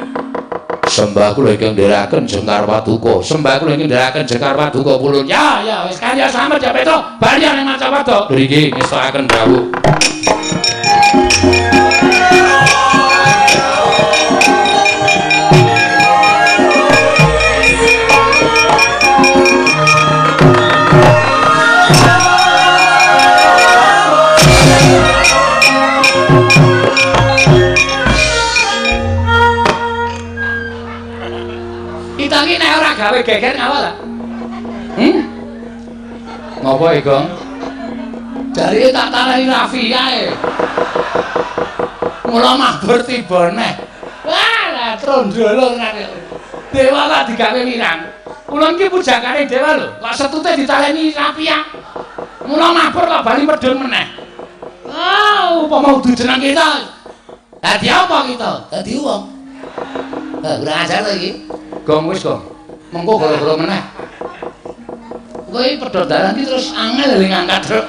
S1: Sembah kula ingkang ndherekaken Jengkar Paduka. Sembah kula ingkang ndherekaken Jengkar Paduka pulun. Ya, ya wis karya slamet ya Petruk. Bali ning Marcapada. Nggih, ngestaken dawuh. Kita iki nek ora gawe geger ngapa ta? Ngopo iki, Gong? Jarike tak taleni Raffi ae. Mula mabur tiba neh. Wah, lah trondolo tenan. Dewa kok digawe wirang. Kula iki pujakane dewa lho, kok setute ditaleni Rafia. Mula mabur kok bali medhun meneh. Ah, upama udu jeneng kita. Dadi apa kita? Dadi wong. Lah, kurang ajar to iki. Gong wis, Gong. Mengko gara-gara meneh. Kowe pedhot dalan iki terus angel lho ngangkat, Truk.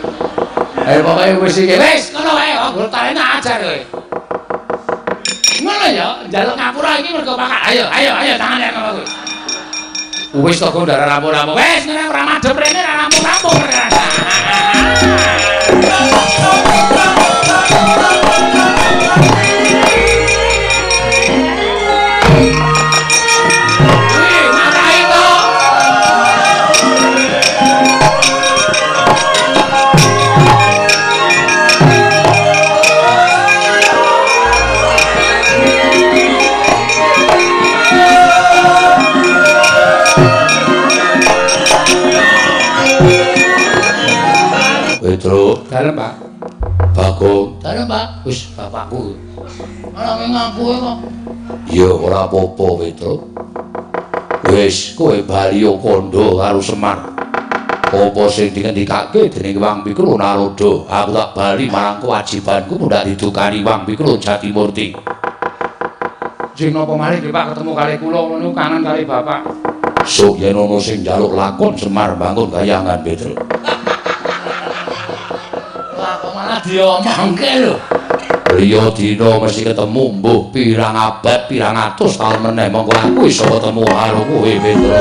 S1: Pokoke wis iki. Wis, ngono wae, kok talene ajar kowe. Ngono ya, njaluk ngapura iki mergo pakak. Ayo, ayo, ayo tangane ngono kuwi. Wis to kok ndarah rampung-rampung. Wis ngene ora madhep rene ora rampung-rampung. Wih, marahi to. Petruk, dalem Pak. Bagong, dalem Pak. Wis bapakku. Ora ngaku kok. Ya ora apa-apa, Petruk. Wis kowe bali kandha karo Semar. Apa sing dingendikake dening Wang Pikru Narada, aku tak bali marang kewajibanku mundhak didukani Wang Pikru Jatimurti. Jeng napa malih nggih Pak ketemu kalih kula ngono kangen kalih bapak. Sok yen ana sing njaluk lakon Semar bangun kayangan, Petruk. Wah, kok malah diomongke lho. Liya dina mesti ketemu mbuh pirang abad pirang atus taun meneh monggo aku iso ketemu karo kowe, Petruk.